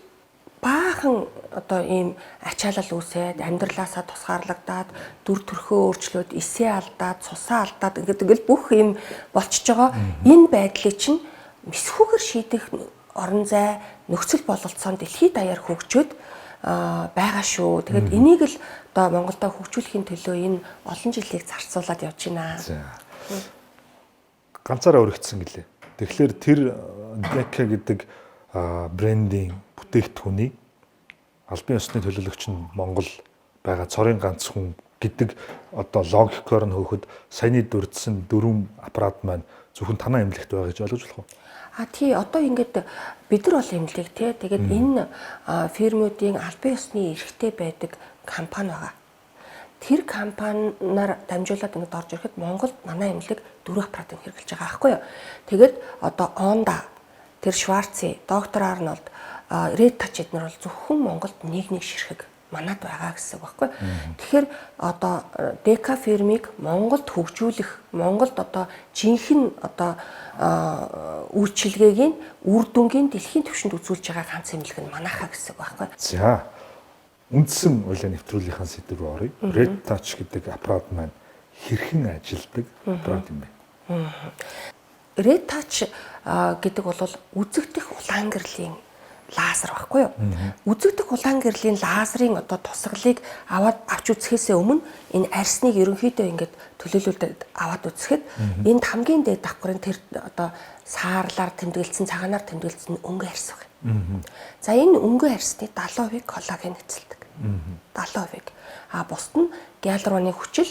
баахан одоо ийм ачаалал үүсээд амьдралаасаа тусгаарлагдаад дүр төрхөө өөрчлөөд эсээ алдаад цусаа алдаад ингээд ингээл бүх юм болчихж байгаа энэ байдлыг чинь мэсхүүгээр шийдэх орон зай нөхцөл бололцоо дэлхийд даяар хөгжөөд байгаа шүү. Тэгээд энийг л одоо Монголдо хөгжүүлэхийн төлөө энэ олон жилийг зарцуулаад явж байна. Ганцаараа өргөцсөн гэлээ. Тэгэхээр тэр Дека гэдэг брендийн бүтээгдэхүүнийг албан ёсны төлөөлөгч нь Монгол байгаа цорын ганц хүн гэдэг одоо логикоор нь хөөхөд саяны дурдсан дөрвөн аппарат маань зөвхөн танаа эмнэлэгт байгаа гэж ойлгож болох уу? А тий одоо ингээд бид нар бол эмнэлэг тий тэгээд энэ фирмүүдийн албан ёсны эрхтэй байдаг компани байгаа. Тэр компаниар дамжуулаад ингээд орж ирэхэд Монголд манай эмнэлэг дөрвөн аппаратыг хэрэглэж байгаа байхгүй юу. Тэгээд одоо Онда, тэр Шварци, Доктор Арнольд, Red Touch эднэр бол зөвхөн Монголд нэг нэг ширхэг манад байгаа гэсэн үг байхгүй. Тэгэхээр одоо Дека фирмыг Монголд хөгжүүлэх, Монголд одоо жинхэнэ одоо үйлчилгээг нь үр дүнгийн дэлхийн түвшинд үзүүлж байгаа ганц эмнэлэг нь манайхаа гэсэн үг байхгүй. За үндсэн уйлаа нэвтрүүлгийнхаа сэдв рүү оръё. Red Touch гэдэг аппарат маань хэрхэн ажилладаг аппарат юм бэ? Red Touch гэдэг бол үзэгдэх улаан гэрлийн лазер байхгүй юу? Үзэгдэх улаан гэрлийн лазерын одоо тусгалыг аваад авч үзэхээсээ өмнө энэ арьсныг ерөнхийдөө ингээд төлөөлүүлээд аваад үзэхэд энд хамгийн дээд давхрын тэр одоо саарлаар тэмдэглэсэн, цагаанаар тэмдэглэсэн өнгө арьс байна. За энэ өнгө арьсны 70% коллаген эзэлдэг. 70%. А бусд нь гиалуроны хүчил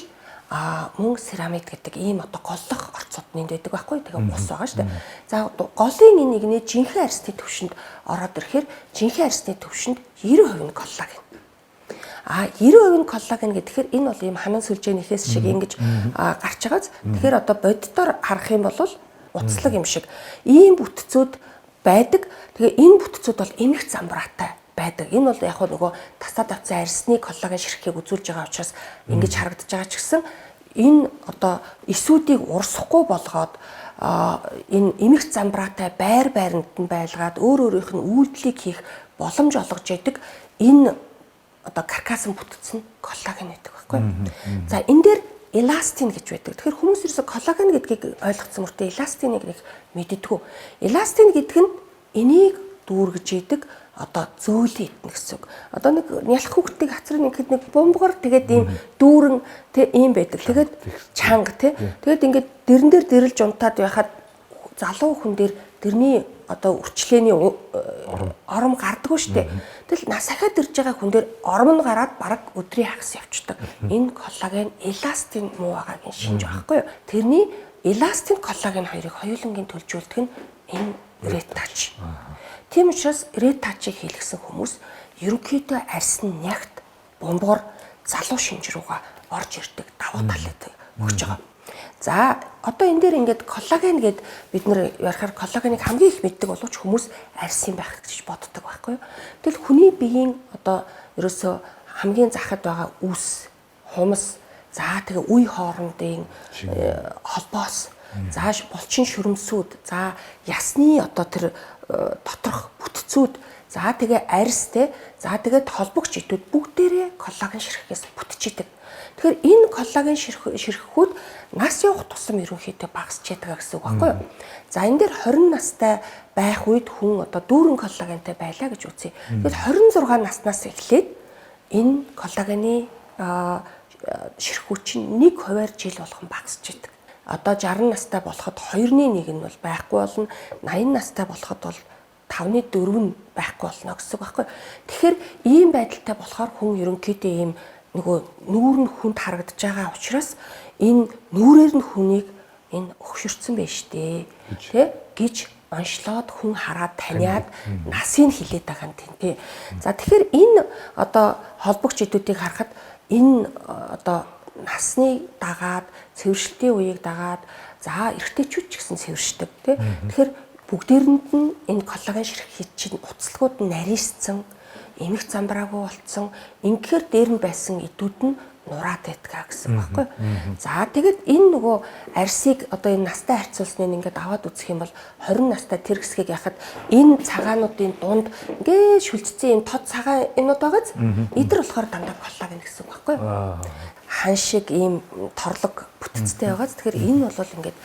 мөн серамид гэдэг ийм одоо голлох орцууд нэнд байдаг байхгүй. Тэгээ ус байгаа шүү дээ. За голын энэ нэгний жинхэнэ арьсны төвшөнд ороод ирэхээр жинхэнэ арьсны төвшөнд 90% нь коллаген. А 90% нь коллаген гэхээр энэ бол ийм ханан сүлжээнийхээс шиг ингэж гарч байгааз. Тэгэхээр одоо боддоор харах юм бол уцлаг юм шиг ийм бүтцүүд байдаг. Тэгээ энэ бүтцүүд бол эмх замбраатай байдаг. Энэ бол яг нөгөө тасаад авсан арьсны коллаген ширхгийг үзүүлж байгаа учраас ингэж харагдаж байгаа ч гэсэн энэ одоо эсүүдийг урсахгүй болгоод энэ эмх замбраатай байр байранд нь байлгаад өөр өөрийнх нь үйлдэлийг хийх боломж олгож яадаг энэ одоо каркасан бүтц нь коллаген гэдэг байхгүй. За энэ дээр эластин гэж байдаг. Тэгэхээр хүмүүс ерөөсө коллаген гэдгийг ойлгоцсон мөртөө эластиныг нэг мэддэггүй. Эластин гэдэг нь энийг дүүргэж идэг одоо зөөлөн идэнэ гэсэн үг. Одоо нэг нялх хүүхдийг хацрын ингээд нэг бомбгор тэгээд ийм дүүрэн тэ ийм байдаг. Тэгээд чанга тэ. Тэгээд ингээд дэрэн дээр дэрэлж унтаад байхад залуу хүн дээр дэрний одоо үрчлээний ором гардаггүй штэ. Тэгэл нас ахаад ирж байгаа хүн дээр ором нь гараад бараг өдрийн хагас явцдаг. Энэ коллаген эластин муу байгаагийн шинж байхгүй юу? Тэрний эластин коллаген хоёрыг хоёулангийн төлжүүлдэг нь энэ Red Touch. Тийм учраас Red Touch-ыг хийлгсэн хүмүүс ерөнхийдөө арьс нь нягт, бомбогор залуу шинж рүүгээ орж ирдэг. Давуу давуу талыг өгч байгаа. За одоо энэ дээр ингээд коллаген гэд бид нэр ярихаар коллагеныг хамгийн их мэддэг боловч хүмүүс арьс юм байх гэж боддог байхгүй юу. Тэгэл хүний биеийн одоо ерөөсөө хамгийн захад байгаа үс, хумс, за тэгээ үе хоорондын холбоос, за булчин шүрмсүүд, за ясны одоо тэр доторх бүтцүүд, за тэгээ арьс те, за тэгээд холбогч идүүд бүгдээрээ коллаген ширхгээс бүтчихэдэг. Тэгэхээр энэ коллаген ширххүүд нас явах тусам ерөнхийдөө багасч яадаг гэсэн үг байхгүй юу? За энэ дээр 20 настай байх үед хүн одоо дүүрэн коллагентай байлаа гэж үзье. Тэгэхээр 26 наснаас эхлээд энэ коллагены ширхгүүд чинь 1% жил болгон багасч идэг. Одоо 60 настай болоход 2-ны 1 нь бол байхгүй болно. 80 настай болоход бол 5-ны 4 нь байхгүй болно гэсэн үг байхгүй юу? Тэгэхээр ийм байдалтай болохоор хүн ерөнхийдөө ийм нөгөө нүүр нь хүнд харагдаж байгаа учраас энэ нүүрээр нь хүнийг энэ өгшөрцөн байж тээ тэ гэж онцлоод хүн хараад таниад насыг хилээд байгаа юм тийм. За тэгэхээр энэ одоо холбогч идүүдийг харахад энэ одоо насны дагаад цэвэршилтийн үеийг дагаад за эрэгтэйчүүд ч гэсэн цэвэршдэг тий. Тэгэхээр бүгдээрэнд нь энэ коллаген ширхэг чинь уцалгууд нь нарийсцэн, эмх замбраагүй болцсон, ингэхээр дээр нь байсан идүүд нь нураад байдгаа гэсэн байхгүй. За тэгэд энэ нөгөө арсыг одоо энэ настай харьцуулсныг ингээд аваад үзэх юм бол 20 настай тэр хэсгийг яхад энэ цагаануудын дунд ингээд шүлжсэн юм тод цагаан юмнууд байгааз эдэр болохоор дандаа коллаген гэсэн үг байхгүй. Хан шиг ийм торлог бүтцтэй байгааз тэгэхээр энэ бол ингээд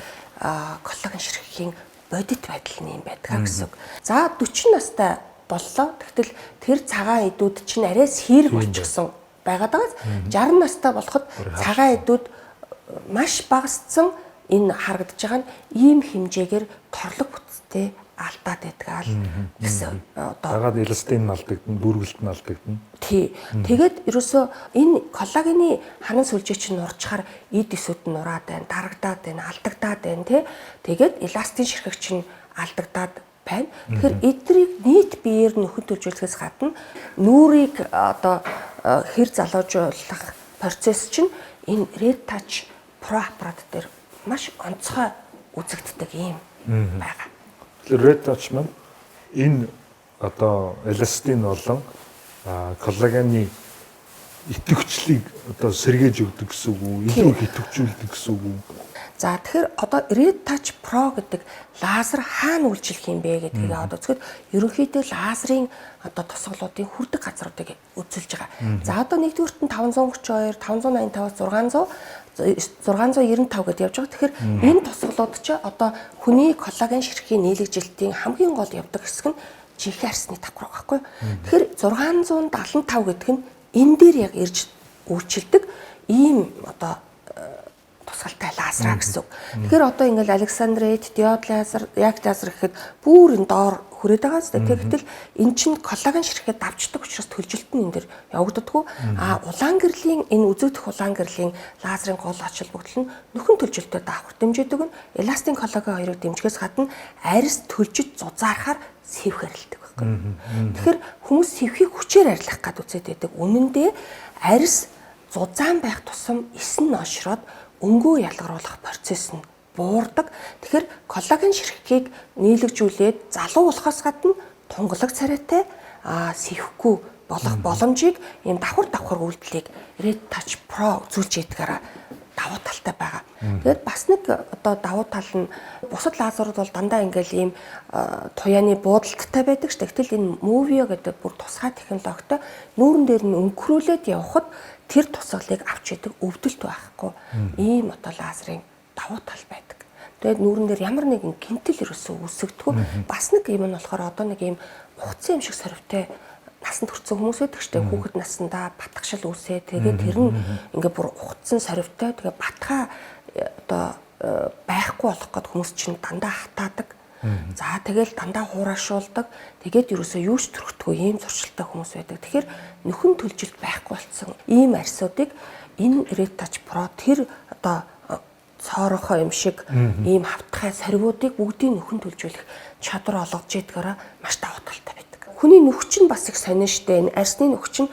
коллаген ширхгийн бодит байдал нь юм байдгаа гэсэн үг. За 40 настай боллоо. Тэгтэл тэр цагаан идүүд чинь арай сэрэг болчихсон байгаад байгаас 60 настай болоход цагаан эдүүд маш багассан энэ харагдаж байгаа нь ийм хэмжээгээр торлог бүтцтэй алдаад байдгаа л гэсэн одоо дагаад эластин нь алдагдана, бүргэлт нь алдагдана. Тий. Тэгээд ерөөсөө энэ коллагены ханан сүлжээ чинь нурчхаар эд эсүүд нь нураад байна, дарагдаад байна, алдагдаад байна тий. Тэгээд эластин ширхэг чинь алдагдаад байна. Тэгэхээр эдрийг нийт биеэр нөхөн төлжүүлэхээс гадна нүүрийг одоо хэр залуужуулах процесс чинь энэ Red Touch Pro аппарат дээр маш онцгой үзэгддэг юм байгаа. Тэгэхээр Red Touch маань энэ одоо эластин болон коллагены идэвхжлийг одоо сэргээж өгдөг гэсэн үг үү? Илүү их идэвхжүүлдэг гэсэн үг үү? За тэгэхээр одоо Red Touch Pro гэдэг лазер хаана үйлчлэх юм бэ гэдгийг аваад үзэхэд ерөнхийдөө лазерын одоо тусгалуудын хүрдэг газруудыг үзүүлж байгаа. За одоо нэгдүгüрт нь 532, 585-аас 600, 695 гэдээ явж байгаа. Тэгэхээр энэ тусгалууд чи одоо хүний коллаген ширхгийн нийлэгжилтийн хамгийн гол явдаг хэсэг нь жинхэнэ арьсны давхар байхгүй. Тэгэхээр 675 гэдэг нь энэ дээр яг ирж үйлчилдэг ийм одоо тусгалтай лазераа гэсэн үг. Тэгэхээр одоо ингээл Александрит, диод лазер, яг лазер гэхэд бүр энэ доор хүрээд байгаа зү. Тэгтэл эн чинь коллаген ширхгээ давчдаг учраас төлжилт нь энэ дэр явагддаггүй. А улаан гэрлийн энэ үзэгдэх улаан гэрлийн лазерын гол ач холбогдол нь нөхөн төлжилтөд давхар дэмжиж өгнө. Эластин коллаген хоёрыг дэмжихээс гадна арьс төлжиж зузаархаар сэвх арилдаг байхгүй. Тэгэхээр хүмүүс сэвхийг хүчээр арилгах гад үзээд байдаг. Үнэн дээр арьс зузаан байх тусам эс нь ошроод өнгөө ялгаруулах процесс нь буурдаг. Тэгэхээр коллаген ширхгийг нийлэгжүүлээд залуу болохоос гадна тунгалаг царайтай сэвхгүй болох боломжийг ийм давхар давхар үйлдэлийг Red Touch Pro үзүүлж ядгаараа давуу талтай байгаа. Тэгээд бас нэг одоо давуу тал нь бусад лазерууд бол дандаа ингээл ийм туяаны буудалттай байдаг шүү дээ. Гэтэл энэ Movio гэдэг бүр тусгай технологитой нүүрэн дээр нь өнгөрүүлээд явхад тэр тусгалыг авч идэг өвдөлт байхгүй. Ийм одоо лазерын давуу тал байдаг. Тэгээд нүүрэн дээр ямар нэгэн гинтэл ерөөсөө үүсгдэггүй. Бас нэг юм нь болохоор одоо нэг ийм ухцсан юм шиг сорвтой насанд хүрсэн хүмүүс байдаг шүү дээ. Хүүхэд насндаа батгшил үүсээ. Тэгээд тэр нь ингээ бүр ухцсан сорвтой. Тэгээ батгаа одоо байхгүй болох гээд хүмүүс чинь дандаа хатаадаг. За тэгэл дандаа хураашуулдаг. Тэгээд ерөөсөө юу ч төрөхдөггүй ийм зуршилтай хүмүүс байдаг. Тэгэхээр нөхөн төлжилт байхгүй болсон ийм арьсуудыг энэ Red Touch Pro тэр одоо цоорохоо юм шиг ийм хавтгай сорвиудыг бүгдийг нөхөн төлжүүлэх чадвар олгож идгээрээ маш давуу талтай байдаг. Хүний нүх чинь бас их сонин штэ. Энэ арьсны нүх чинь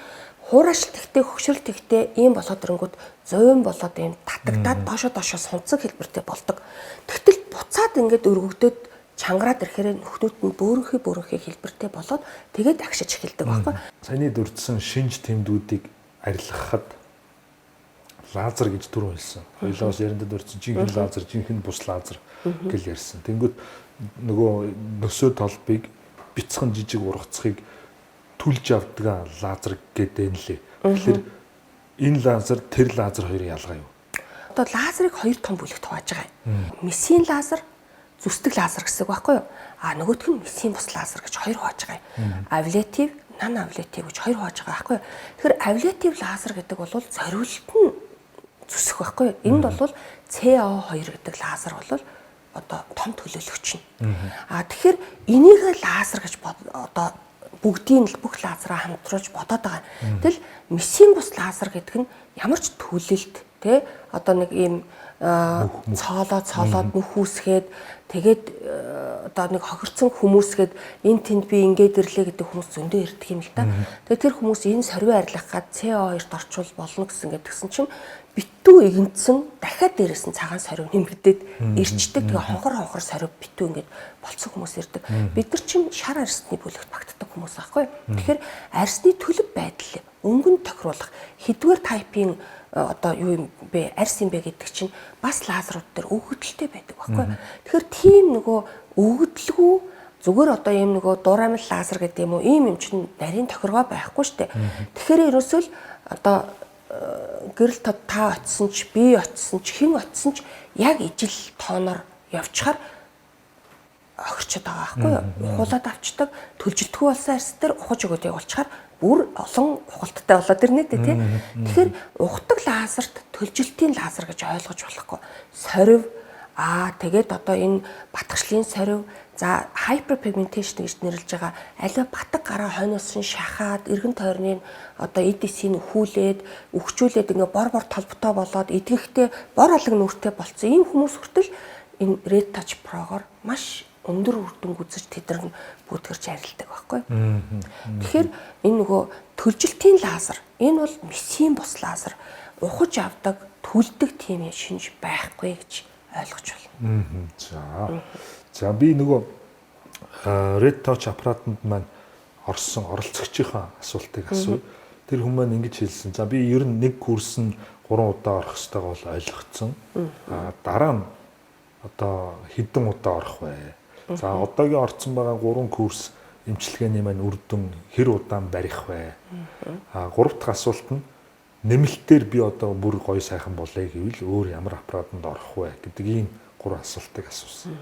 Хуурашил тэгтээ, хөгшрөл тэгтээ ийм болоод ирэнгүүт зуйн болоод ийм татагдаад доошо доошо сунцаг хэлбэртэй болдог. Тэгтэл буцаад ингээд өргөгдөөд чангараад ирэхээр нөхнүүд нь бөөрөнхий бөөрөнхий хэлбэртэй болоод тэгээд агшиж эхэлдэг байхгүй. Саяны дурдсан шинж тэмдгүүдийг арилгахад лазер гэж түрүү хэлсэн. Хоёулаа бас яриандаа дурдсан жинхэнэ лазер, жинхэнэ бус лазер гэл ярьсан. Тэнгүүт нөгөө нөсөө толбыг бяцхан жижиг ургацхыг түлж авдаг лазер гэдэг нь лээ. Тэгэхээр энэ лазер, тэр лазер хоёрын ялгаа юу? Одоо лазерыг хоёр том бүлэгт хувааж байгаа юм. Месийн лазер, зүсдэг лазер гэсэн үг байхгүй юу? А нөгөөх нь месийн бус лазер гэж хоёр хувааж байгаа юм. Абляатив, нан абляатив гэж хоёр хувааж байгаа байхгүй юу? Тэгэхээр абляатив лазер гэдэг бол зориулт нь зүсэх байхгүй юу? Энд бол CO2 гэдэг лазер бол одоо том төлөөлөгч нь. А тэгэхээр энийг лазер гэж одоо бүгдийг л бүх лазераа хамтруулж бодоод байгаа. Тэгэл месийн бус лазер гэдэг нь ямар ч төлөлт тий одоо нэг ийм цоолоо цоолоод нүх үүсгээд тэгээд одоо нэг хохирцсон хүмүүсгээд энэ тэнд би ингээд ирлээ гэдэг хүмүүс зөндөө ирдэг юм л та. Тэгээд тэр хүмүүс энэ сорвин арилгах гад CO2-т орчвол болно гэсэн ингээд тэгсэн чинь битүү игэнтсэн дахиад дээрээс нь цагаан сорив нэмэгдээд ирчдэг. Тэгээ хонхор хонхор сорив битүү ингээд болцсон хүмүүс ирдэг. Бид нар чинь шар арьсны бүлэгт багтдаг хүмүүс аахгүй. Тэгэхээр арьсны төлөв байдал өнгөн тохируулах хэдвэр тайпын одоо юу юм бэ, арьс юм бэ гэдэг чинь бас лазерууд дээр өгөгдөлтэй байдаг байхгүй. Тэгэхээр тийм нөгөө өгөгдөлгүй зүгээр одоо ийм нөгөө дурамл лазер гэдэг юм уу ийм юм чинь нарийн тохиргоо байхгүй штэ. Тэгэхээр ерөөсөө л одоо гэрэл та очисон ч би очисон ч хэн очисон ч яг ижил тооноор явчихаар охирчод байгаа байхгүй юу? Ухуулаад авчдаг, төлжилтгүй болсон арьс дээр ухаж өгөөд явуулчихаар бүр олон ухалттай болоод ирнэ дээ тий. Тэгэхээр ухдаг лазерт төлжилтийн лазер гэж ойлгож болохгүй. Сорив тэгээд одоо энэ батгшлын сорив, за hyperpigmentation гэж нэрлэж байгаа аливаа батг гараа хойноос нь шахаад эргэн тойрны одоо эд эсийг өхүүлээд өвчүүлээд ингээ бор бор толботой болоод эдгэхтэй бор алаг нүртэй болцсон ийм хүмүүс хүртэл энэ Red Touch Pro-гоор маш өндөр үр дүн үзэж тэд нар бүдгэрч арилдаг байхгүй. Тэгэхээр энэ нөгөө төлжилтийн лазер, энэ бол месийн бус лазер, ухаж авдаг, түлдэг тийм шинж байхгүй гэж ойлгож байна. За. За би нөгөө Red Touch аппаратанд маань орсон оролцогчийнхаа асуултыг асууя. Тэр хүн маань ингэж хэлсэн. За би ер нь нэг курс нь 3 удаа орох ёстойгоо бол ойлгоцсон. А дараа нь одоо хэдэн удаа орох вэ? За одоогийн орцсон байгаа 3 курс эмчилгээний маань үр дүн хэр удаан барих вэ? А 3 дахь асуулт нь нэмэлтээр би одоо бүр гоё сайхан болъё гэвэл өөр ямар аппаратанд орох вэ гэдэг ийм 3 асуултыг асуусан.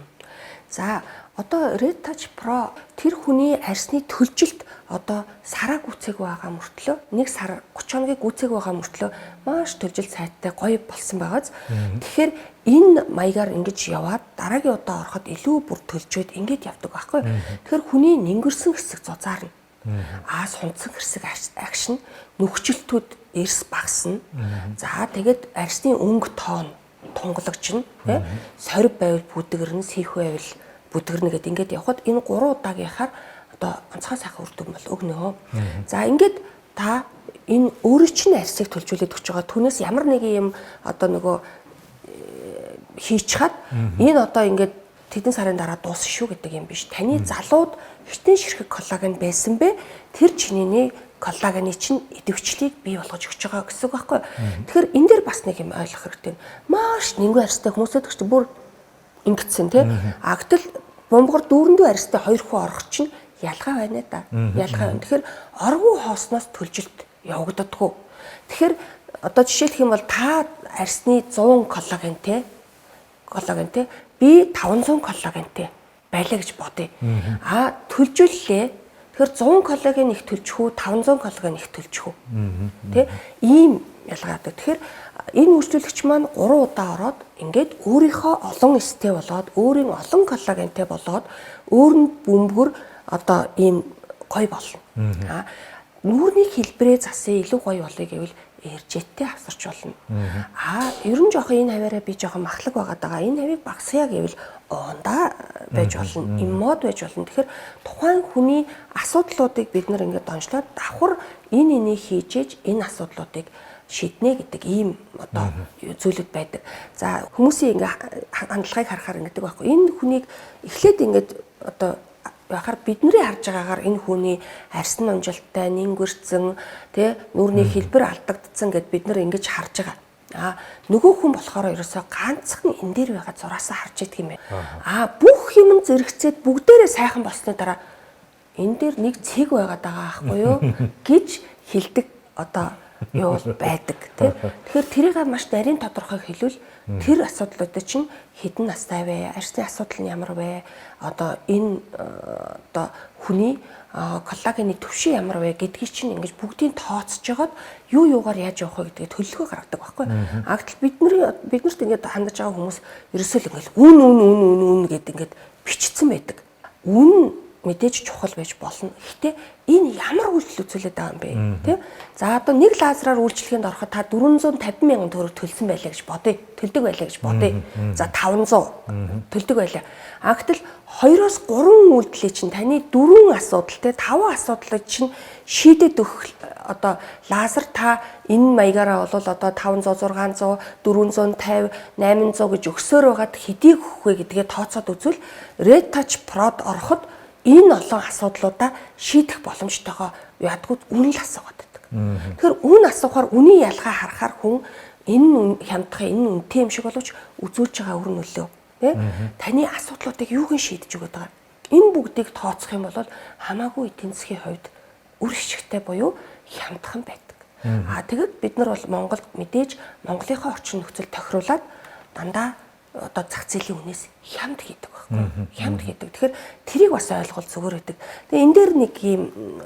За одоо Red Touch Pro тэр хүний арьсны төлжилт одоо сараа гүцээг байгаа мөртлөө нэг сар 30 хоногийг гүцээг байгаа мөртлөө маш төлжилт сайттай гоё болсон байгааз. Тэгэхээр энэ маягаар ингэж яваад дараагийн удаа ороход илүү бүр төлжөөд ингэж явдаг байхгүй. Тэгэхээр хүний нэнгэрсэн хэсэг зузаарна. Аа сунцсан хэсэг агшин, нүхжилтүүд эрс багасна. За тэгээд арьсны өнгө тоон тунгалагчна, тий? Сорив байвал бүдгэрнэ, сийхүү байвал бүдгэрнэ гэд ингээд явхад энэ 3 удаагийнхаар одоо онцгой сайхан үр дүн бол өгнө. За ингээд та энэ өөрөө чинь арьсыг төлжүүлээд өгч байгаа. Түүнээс ямар нэгэн юм одоо нөгөө хийчихад энэ одоо ингээд тэдэн сарын дараа дуусна шүү гэдэг юм биш. Таны залууд хитэн ширхэг коллаген байсан бэ? Тэр чинийний коллагены чинь идэвхжлийг бий болгож өгч байгаа гэсэн үг байхгүй. Тэгэхээр энэ дээр бас нэг юм ойлгох хэрэгтэй. Маш нингүй арьстай хүмүүсүүд гэж бүр ингэсэн тий. А гэтэл бомбогор дүүрэндүү арьстай хоёр хүн орох чинь ялгаа байна да. Ялгаа байна. Тэгэхээр оргуу хоосноос төлжилт явагддаггүй. Тэгэхээр одоо жишээлх юм бол та арьсны 100 коллагентэй би 500 коллагентэй байлаа гэж бодъё. А төлжүүллээ. Тэгэхээр 100 коллаген их төлчих үү, 500 коллаген их төлчих үү? Тэ? Ийм ялгаатай. Тэгэхээр энэ үйлчлүүлэгч маань 3 удаа ороод ингээд өөрийнхөө олон эстэй болоод, өөрийн олон коллагентэй болоод, өөр нь бөмбөгөр одоо ийм гоё болно. А нүүрний хэлбэрээ засъя, илүү гоё болъё гэвэл эржээтэй авсарч болно. А ер нь жоохон энэ хаваараа би жоохон махлаг байгаад байгаа. Энэ хавийг багасгая гэвэл ондаа байж болно, эммод байж болно. Тэгэхээр тухайн хүний асуудлуудыг бид нар ингээд донжлоод давхар энэ энийг хийж энэ асуудлуудыг шийднэ гэдэг ийм одоо зүйлүүд байдаг. За хүмүүсийн ингээ хандлагыг харахаар ингэдэг байхгүй. Энэ хүнийг эхлээд ингээд одоо байхаар бидний харж байгаагаар энэ хүний арьс нь унжилттай, нэнгэрцэн, тэ нүрний хэлбэр алдагдсан гэд бид нар ингэж харж байгаа. А нөгөө хүн болохоор ерөөсөө ганцхан энэ дээр байгаа зураасаа харж идэг юм байна. А бүх юм зэрэгцээд бүгдээрээ сайхан болсны дараа энэ дээр нэг цэг байгаад байгаа аахгүй юу гэж хэлдэг одоо юу байдаг тий. Тэгэхээр тэрийг маш нарийн тодорхой хэлвэл тэр асуудлуудыг чинь хэдэн настай вэ? Арьсны асуудал нь ямар вэ? Одоо энэ одоо хүний коллагены түвшин ямар вэ гэдгийг чинь ингэж бүгдийг тооцож жагаад юу юугаар яаж явах вэ гэдгийг төлөвлөгөө гаргадаг байхгүй. А гэтэл биднэрт ингэж хандаж байгаа хүмүүс ерөөсөө л ингэж үн үн үн үн үн гэд ингэж бичсэн байдаг. Үн мэдээж чухал байж болно. Гэхдээ энэ ямар үйлдэл үзүүлээд байгаа юм бэ? Тэ? За одоо нэг лазераар үйлчлэгээнд ороход та 450 мянган төгрөг төлсөн байлаа гэж бодъё. Төлдөг байлаа гэж бодъё. За 500 төлдөг байлаа. А гэтэл 2-оос 3 үйлдэлийг чинь таны 4 асуудал те 5 асуудлыг чинь шийдээд өгөх одоо лазер та энэ маягаараа бол одоо 500, 600, 450, 800 гэж өгсөөр байгаад хэдийг өгөх вэ гэдгээ тооцоод үзвэл Red Touch Pro-д ороход энэ олон асуудлуудаа шийдэх боломжтойгоо ядгууд үн л асуугаад байдаг. Тэгэхээр үн асуухаар үнийн ялгаа харахаар хүн энэ хямдхан энэ үнэтэй юм шиг боловч үзүүлж байгаа үр нөлөө тий таны асуудлуудыг юуг нь шийдэж өгöd байгаа. Энэ бүгдийг тооцох юм бол хамаагүй эдийн засгийн хувьд үр ашигтай буюу хямдхан байдаг. Аа тэгэд бид нар бол Монголд мэдээж Монголынхаа орчин нөхцөл тохируулаад дандаа одоо зах зээлийн үнээс хямд хийдэг байхгүй. Хямд хийдэг. Тэгэхээр тэрийг бас ойлгол зүгээр байдаг. Тэгээ энэ дээр нэг ийм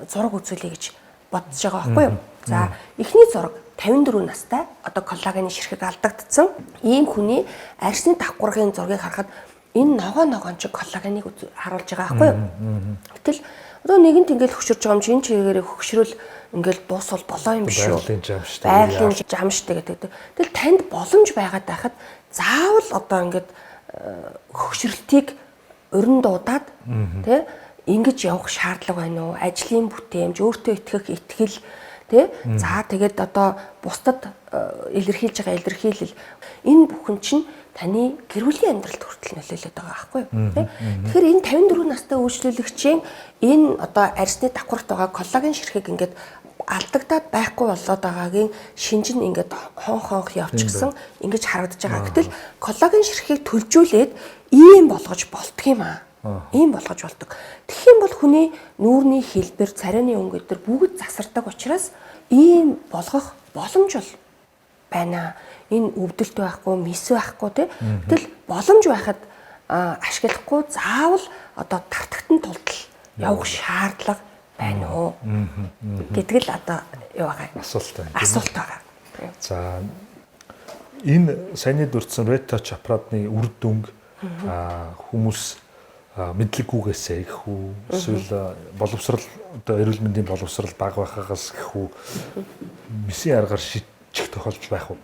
зураг үзүүлье гэж бодож байгаа байхгүй юу? За эхний зураг 54 настай одоо коллагены ширхэг алдагдсан ийм хүний арьсны давхаргын зургийг харахад энэ ногоо ногоон чи коллагеныг харуулж байгаа байхгүй юу? Гэтэл одоо нэгэнт ингээл хөшөрж байгаа юм чи энэ чигээрээ хөшрөл ингээл дуусвал болоо юм биш үү? Байгалийн жам штэ. Байгалийн жам штэ гэдэг. Тэгэл танд боломж байгаад байхад заавал одоо ингээд хөгшрөлтийг уран дуудаад тий ингэж явах шаардлага байна уу? Ажлын бүтээмж, өөртөө итгэх итгэл тий за тэгээд одоо бусдад илэрхийлж байгаа илэрхийлэл энэ бүхэн чинь таны гэр бүлийн амьдралд хүртэл нөлөөлөд байгаа байхгүй юу тий. Тэгэхээр энэ 54 настай үйлчлүүлэгчийн энэ одоо арьсны давхарт байгаа коллаген ширхэг ингээд алдагдаад байхгүй болоод байгаагийн шинж нь ингээд хон хонх явчихсан ингэж харагдаж байгаа. Гэтэл коллаген ширхгийг төлжүүлээд ийм болгож болтго юм аа. Ийм болгож болдог. Тэгэх юм бол хүний нүүрний хэлбэр, царайны өнгө өдр бүгд засардаг учраас ийм болгох боломж бол байна. Энэ өвдөлт байхгүй, мис байхгүй тий. Гэтэл боломж байхад ашиглахгүй заавал одоо тартагтан тултал явах шаардлага байна уу гэдэг л одоо юу байгаа юм. Асуулт байна. Асуулт байгаа. За энэ саяны дурдсан Red Touch аппаратны үр дүнг хүмүүс мэдлэггүйгээсээ гэх үү эсвэл боловсрал одоо эрүүл мэндийн боловсрал бага байхаагаас гэх үү мисийн аргаар шийдчих тохиолдол байх уу?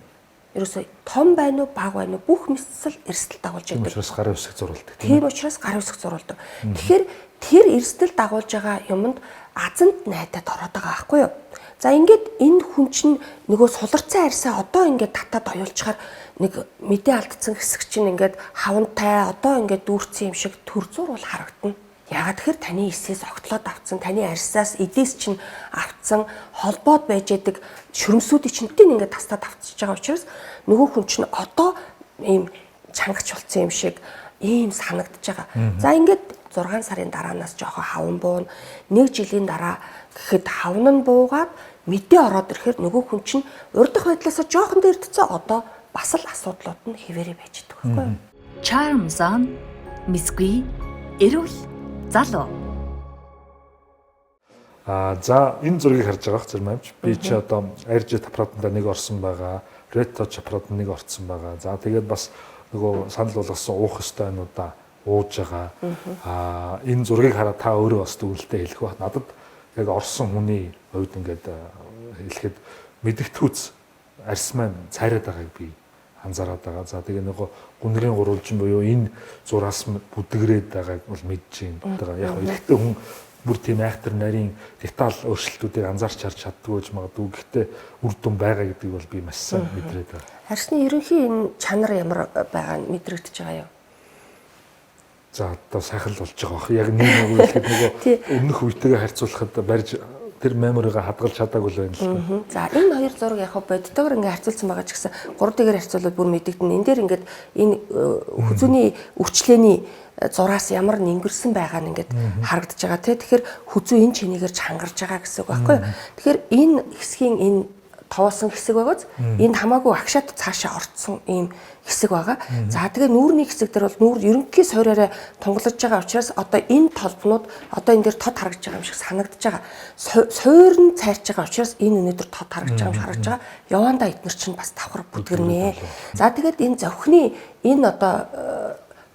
Ерөөсөө том байна уу бага байна уу бүх мисэл эрсдэл дагуулж Тийм байдаг. учраас гарын үсэг зурулдаг Тийм учраас гар үсэг зурулдаг. Тэгэхээр тэр эрсдэл дагуулж байгаа юмд азанд найдаад ороод байгаа байхгүй юу? За ингээд энэ хүн чинь нөгөө суларцсан арьсаа одоо ингээд татаад оюулчаар нэг мэдээ алдсан хэсэг чинь ингээд хавантай одоо ингээд дүүрсэн юм шиг төр зур бол харагдана. Яагаад тэгэхээр таны эсээс огтлоод авцсан, таны арьсаас эдээс чинь авцсан холбоод байж яадаг шөрөмсүүдийг чинь тэн ингээд тастаад авчиж байгаа учраас нөгөө хүн чинь одоо ийм чангач болцсон юм шиг ийм санагдаж байгаа. За ингээд 6 сарын дараанаас жоохон хаван буuna. 1 жилийн дараа гэхэд хавн нь буугаад мэдээ ороод ирэхээр нөгөө хүн чинь урдах байдлаасаа жоохон дэрдцээ одоо бас л асуудлууд нь хэвээрээ байж идэг байхгүй юу? Charm Zone Мисгүй эрүүл залуу. За энэ зургийг харж байгаа зэрэг амч би чи одоо AirJet аппаратанд нэг орсон байгаа, Red Touch аппаратанд нэг орсон байгаа. За тэгээд бас нөгөө санал болгосон уух ёстой юмудаа ууж байгаа. Энэ зургийг хараад та өөрөө бас дүгнэлтээ хэлэх байх. Надад яг орсон хүний хувьд ингээд хэлэхэд мэдэгдэхүүц арьс маань цайраад байгааг би анзаараад байгаа. За тэгээ нөгөө гүнрийн гурвалжин буюу энэ зураас бүдгэрээд байгааг бол мэдж байна. Яг эрэгтэй хүн бүр тийм айхтар нарийн деталь өөрчлөлтүүдийг анзаарч харж чаддгүй гэж магадгүй. Гэхдээ үр дүн байгаа гэдгийг бол би маш сайн мэдрээд байна. Арьсны ерөнхий энэ чанар ямар байгаа нь мэдрэгдэж байгаа юу? За одоо сайхан л болж байгаа бох. Яг нэг нэг хэлэхэд нөгөө өмнөх үетэйгээ харьцуулахад барьж тэр меморигаа хадгалж чадаагүй л байна л да. За энэ хоёр зураг яг бодтойгоор ингээ харьцуулсан байгаа ч гэсэн 3D-гээр харьцуулбал бүр мэдэгдэн. Энэ дээр ингээд энэ хүзүүний үрчлээний зураас ямар нэнгэрсэн байгаа нь ингээд харагдаж байгаа тий. Тэгэхээр хүзүү энэ чинээгээр чангарч байгаа гэсэн үг байхгүй юу? Тэгэхээр энэ хэсгийн энэ товоосон хэсэг байгааз энд хамаагүй агшаад цаашаа орцсон ийм хэсэг байгаа. За тэгээ нүүрний хэсэг дээр бол нүүр ерөнхий суураараа тунгалж байгаа учраас одоо энэ толбнууд одоо энэ дээр тод харагдаж байгаа юм шиг санагдаж байгаа. Суур нь цайрч байгаа учраас энэ өнөөдөр тод харагдаж байгаа юм шиг харагдаж байгаа. Явандаа эднэр чинь бас давхар бүдгэрнэ. За тэгээд энэ зовхны энэ одоо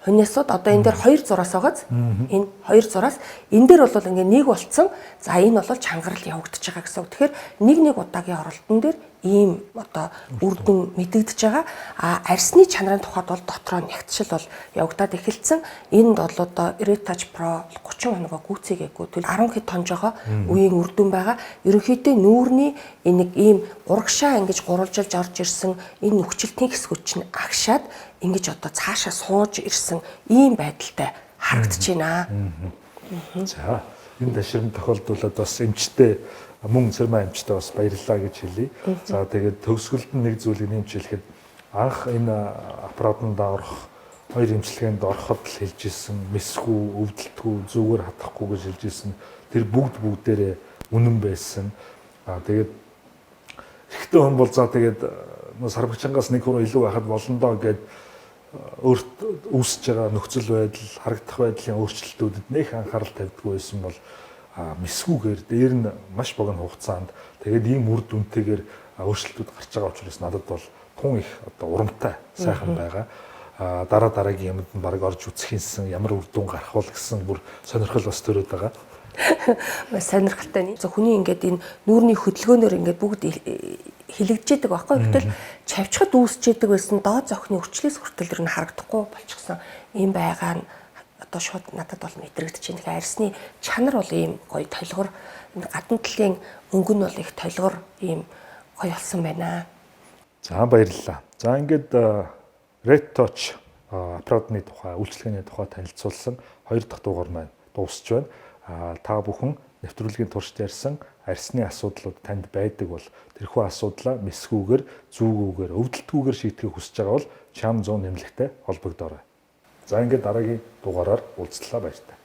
хуниасууд одоо энэ дээр хоёр зураас байгааз энэ хоёр зураас энэ дээр бол ингээ нэг болцсон. За энэ бол чангарал явагдаж байгаа гэсэн үг. Тэгэхээр нэг нэг удаагийн оролтон дээр ийм одоо үр дүн мэдэгдэж байгаа. А арьсны чанарын тухайд бол дотроо нягтшил бол явагдаад эхэлсэн. Энд бол одоо Retouch Pro 30 хоногоо гүйцээгээгүй. Тэгэл 10 хэд тонжоогоо үеийн үр дүн байгаа. Ерөнхийдөө нүүрний энэ нэг ийм урагшаа ингэж гурвалжилж орж ирсэн энэ нүхчлэлтийн хэсгүүд чинь агшаад ингэж одоо цаашаа сууж ирсэн ийм байдалтай харагдаж байна. За энэ ташрамт тохиолдуулаад бас эмчтэй мөн Цэрмаа эмчтэй бас баярлалаа гэж хэлье. За тэгээд төгсгөлд нь нэг зүйлийг нэмж хэлэхэд анх энэ аппаратанд орох хоёр эмчилгээнд ороход л хэлж исэн мэсгүй, өвдөлтгүй, зүгээр хатахгүй гэж хэлж исэн. Тэр бүгдээрээ үнэн байсан. Аа тэгээд эрэгтэй хүн бол за тэгээд сарбагчангаас нэг хүн илүү байхад болно доо гэд өөрт үүсэж байгаа нөхцөл байдал, харагдах байдлын өөрчлөлтүүдэд нэх анхаарал тавьдаггүй байсан бол мэсгүүгээр дээр нь маш богино хугацаанд тэгээд ийм үр дүнтэйгээр өөрчлөлтүүд гарч байгаа учраас надад бол тун их одоо урамтай сайхан байгаа. Дараа дараагийн юмд нь баг орж үзэх юмсан ямар үр дүн гарах бол гэсэн бүр сонирхол бас төрөөд байгаа. Маш сонирхолтой. Хүний ингээд энэ нүүрний хөдөлгөөнөөр ингээд бүгд хилэгдэж байдаг байхгүй. Гэтэл чавчхад үүсчээдэг байсан доод зохины өвчлөөс хүртэл ер нь харагдахгүй болчихсон юм байгаа нь одоо шууд надад бол мэдрэгдэж байна. Тэгэхээр арьсны чанар бол ийм гоё толгор, энэ гадна талын өнгө нь бол их толгор ийм гоё болсон байна. За баярлалаа. За ингээд Red Touch аппаратны тухай, үйлчилгээний тухай танилцуулсан хоёр дахь дугаар маань дуусч байна. Та бүхэн нэвтрүүлгийн туршид ярьсан арьсны асуудлууд танд байдаг бол тэрхүү асуудлаа мэсгүүгээр, зүүгүүгээр, өвдөлтгүйгээр шийдэхийг хүсэж байгаа бол Чам 100 нэмлэгтэй холбогдоорой. За ингээд дараагийн дугаараар уулзлаа, баяртай.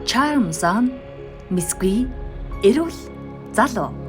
Charm Zone мэсгүй, эрүүл, залуу.